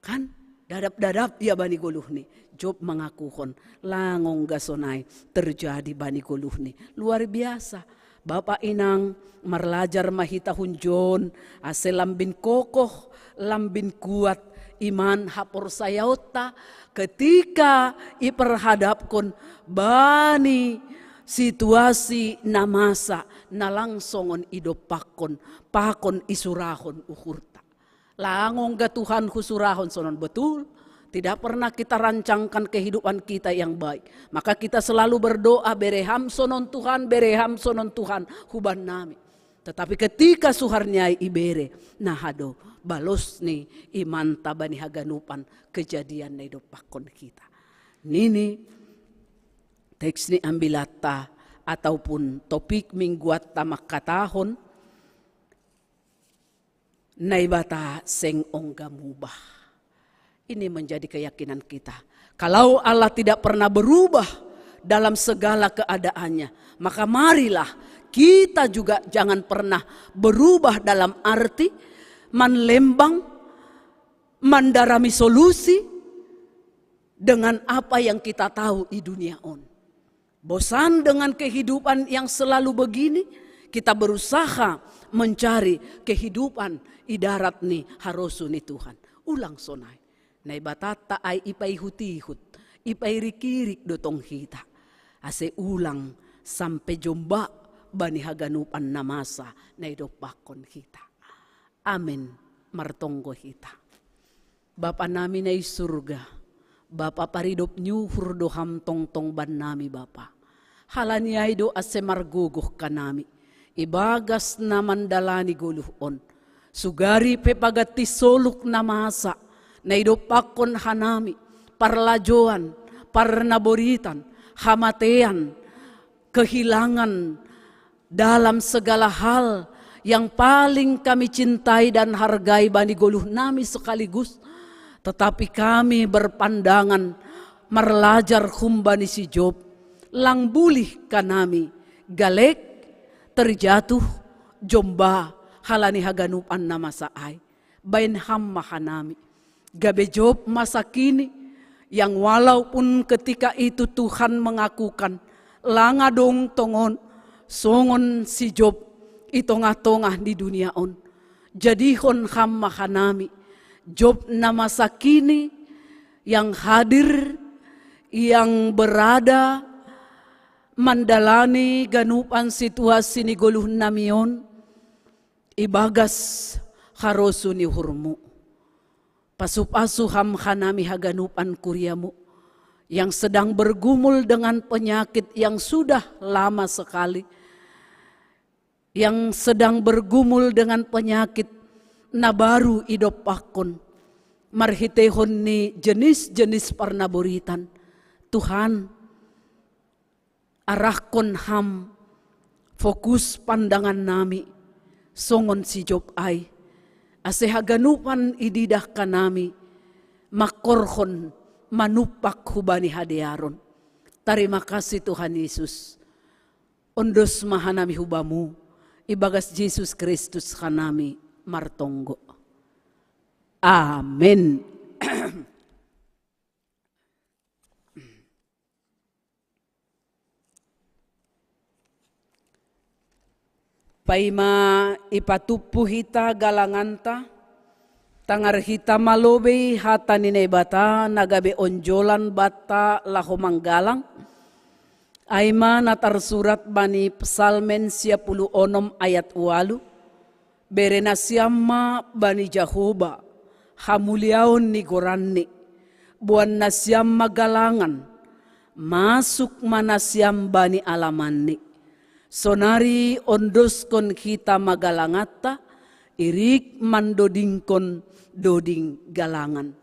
Kan? Dadap-dadap ia bani goluhni. Job mangakuhon, lang ongga sonai terjadi bani goluhni. Luar biasa. Bapa inang, marlajar ma hita hunjon, ase lambin kokoh, lambin kuat, iman haporsayaonta, ketika iperhadapkon bani situasi na masa, na lang songon idompakkon, pakon isurahon uhurta. Lang ongga Tuhan husurahon sonon, betul. Tidak pernah kita rancangkan kehidupan kita yang baik. Maka kita selalu berdoa, bere ham sonon Tuhan, bere ham sonon Tuhan, huban nami. Tetapi ketika suhar ni ai ibere, na aha do, balos ni imanta bani haganupan kejadian na idompakkon hita. Nini teks ni ambilatta ataupun topik mingguatta mangkatahon, Naibata seng ongga mubah. Ini menjadi keyakinan kita. Kalau Allah tidak pernah berubah dalam segala keadaannya, maka marilah kita juga jangan pernah berubah dalam arti manlembang, mandarami solusi dengan apa yang kita tahu di dunia on. Bosan dengan kehidupan yang selalu begini, kita berusaha mencari kehidupan idarat ni harosuh ni Tuhan. Ulang sonai. Naibatatta ai ipaihut-ihut, ipairik-irik do tong hita. Ase ulang sampe jomba bani haganupan na masa na idompakkon hita. Amen. Martonggo hita. Bapa nami na i surga, Bapa paridop ni uhur do Ham tongtong bannami Bapa. Halani ai do ase margogoh hanami ibagas na mandalani goluh on. Sugari pe paganti soluk na masa na idompakkon hanami, parlajoan, parnaboritan, hamatean, kehilangan dalam segala hal yang paling kami cintai dan hargai bani goluh nami sekaligus. Tetapi kami berpandangan marlajar humbani si Job, lang bulih hanami, galek, terjatuh, jomba, halani haganupan na masa ai. Baen Ham ma hanami. Gabe Job masa kini, yang walaupun ketika itu Tuhan mengakukan, lang adong tongon songon si Job i tongah-tongah ni dunia on. Jadihon Ham ma hanami Job na masa kini, yang hadir yang berada mandalani ganupan situasi ni goluhnami on, ibagas harosuh ni uhurmu. Pasu-pasu ham hanami haganupan kuriamu, yang sedang bergumul dengan penyakit yang sudah lama sekali, yang sedang bergumul dengan penyakit na baru idompakkon, marhiteihon ni jenis-jenis parnaboritan. Tuhan, arahkon ham fokus pandangannami songon si Job ai, ase haganupan ididah hanami mangkorhon manumpak hubani hadearon. Tarima kasih Tuhan Yesus. Ondos ma hanami hubamu, ibagas Jesus Kristus hanami martonggo. Amen. Paima ipatumpu hita galanganta, tangar hita ma lobei hata ni Naibata na gabe onjolan banta laho manggalang, ai ma na tarsurat bani Psalmen sia puluh onom ayat ualu: Bere nasiam ma bani Jahowa hamuliaon ni goranni, boan nasiam ma galangan, masuk ma nasiam bani alamanni. Sonari ondoskon hita ma galanganta, irik mandodingkon doding galangan.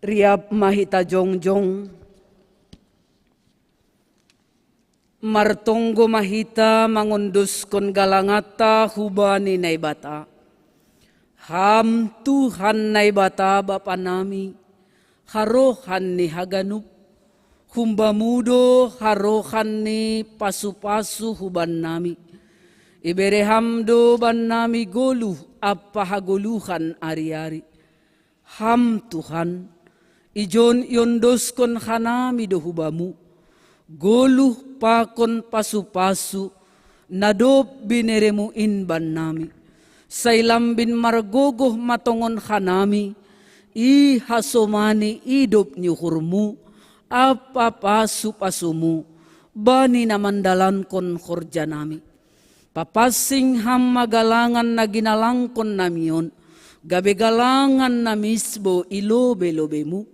Riap ma hita jongjong, martonggo ma hita mangondoskon galanganta hubani Naibata. Ham Tuhan Naibata Bapanami, harohan ni haganup, Humbamu do harohan ni pasu-pasu hubannami. Ibereham do bannami goluh ampa hagoluhan ari-ari. Ham Tuhan, ijon iondoskon hanami do hubamu, goluh pakon pasu-pasu, na dob bineremu in bannami. Sai lambin margogoh matongon hanami, i hasomani idop ni uhurmu, ampa pasu-pasumu, bani na mandalankon horjanami. Papansing ham ma galangan na ginalangkon nami on, gabe galangan na misbo i lobe-lobemu.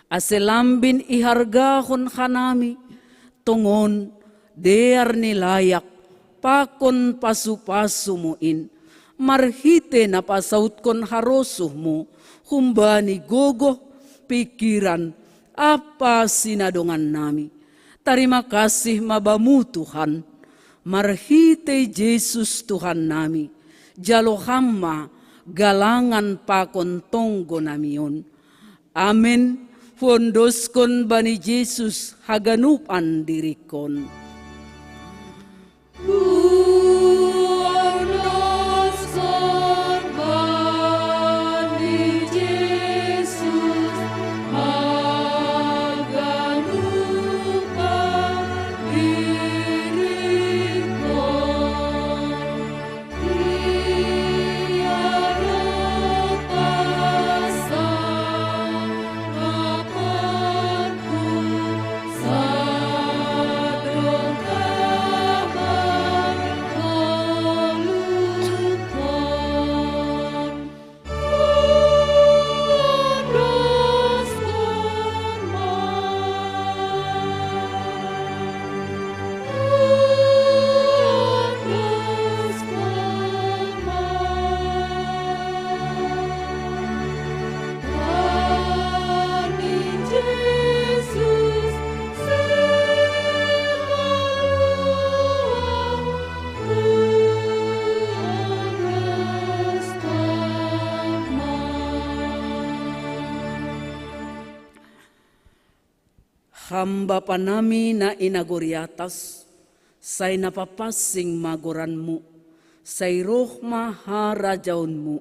Ase lambin ihargahon hanami, tongon, dear ni layak, pakon pasu-pasumu in, marhite na pasautkon harosuhmu, humbani gogoh, pingkiran, ampa sinadongannami. Tarima kasih ma Bamu Tuhan, marhite Jesus Tuhan nami, jalo ham ma galangan pakon tonggo nami on. Amen. Huondoskon bani Jesus haganupan diringkon. Ham Bapa nami na i nagori atas, sai na papansing ma goranmu, sai roh ma harajaonmu,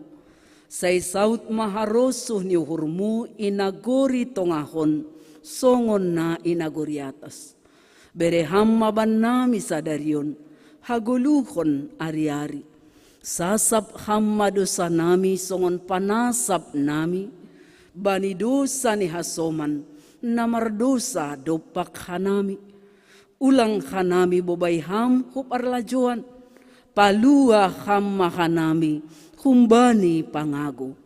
sai saut ma harosuh ni uhurmu i nagori tongah on, songon na i nagori atas. Bere ham ma bannami sadari on, hagoluhon ari-ari. Sasap ham ma dosanami songon panasap nami, bani dosa ni hasoman, na mardosa dompak hanami. Ulang hanami bobai ham hu parlajouan, palua ham ma hanami humbani pangago.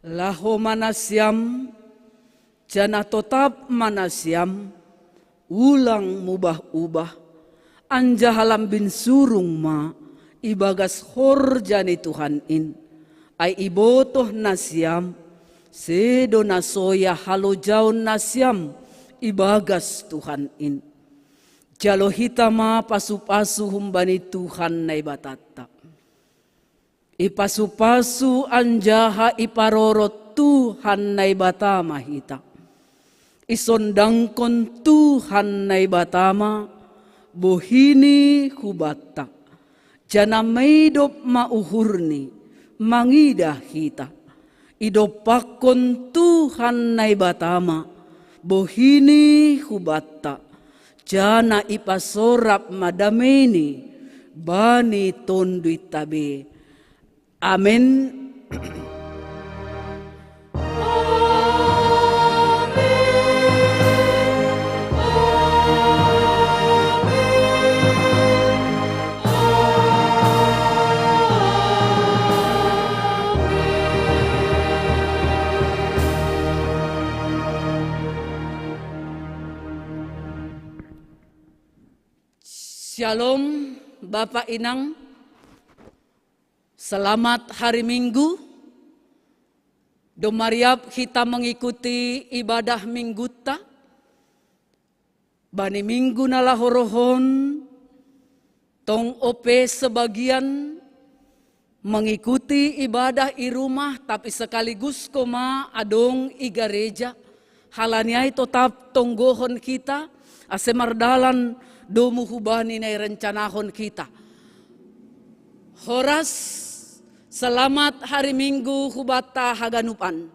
Laho ma nasiam, janah totap ma nasiam, ulang mubah-ubah, anjaha lambin surung ma ibagas horja ni Tuhan in. Ai ibotoh nasiam, sedo na soya halojaon nasiam ibagas Tuhan in. Jalo hita ma pasu-pasu humbani Tuhan Naibatanta. Ipasu-pasu anjaha iparorot Tuhan Naibata ma hita. Isondangkon Tuhan Naibata ma bohini hubanta, janah maidop ma uhurni mangidah hita. Idompakkon Tuhan Naibata ma bohini hubanta, janah ipasorap ma dameini bani tonduinta be. Amin. Shalom, Bapak Inang. Selamat hari Minggu. Domariap kita mengikuti ibadah Mingguta. Bani minggu na laho rohon, tong ope sebagian mengikuti ibadah i rumah, tapi sekaligus koma adong i gareja. Halani ai totap tonggohon kita, ase mardalan domu hubani na irencanahon kita. Horas, selamat hari Minggu hubanta haganupan.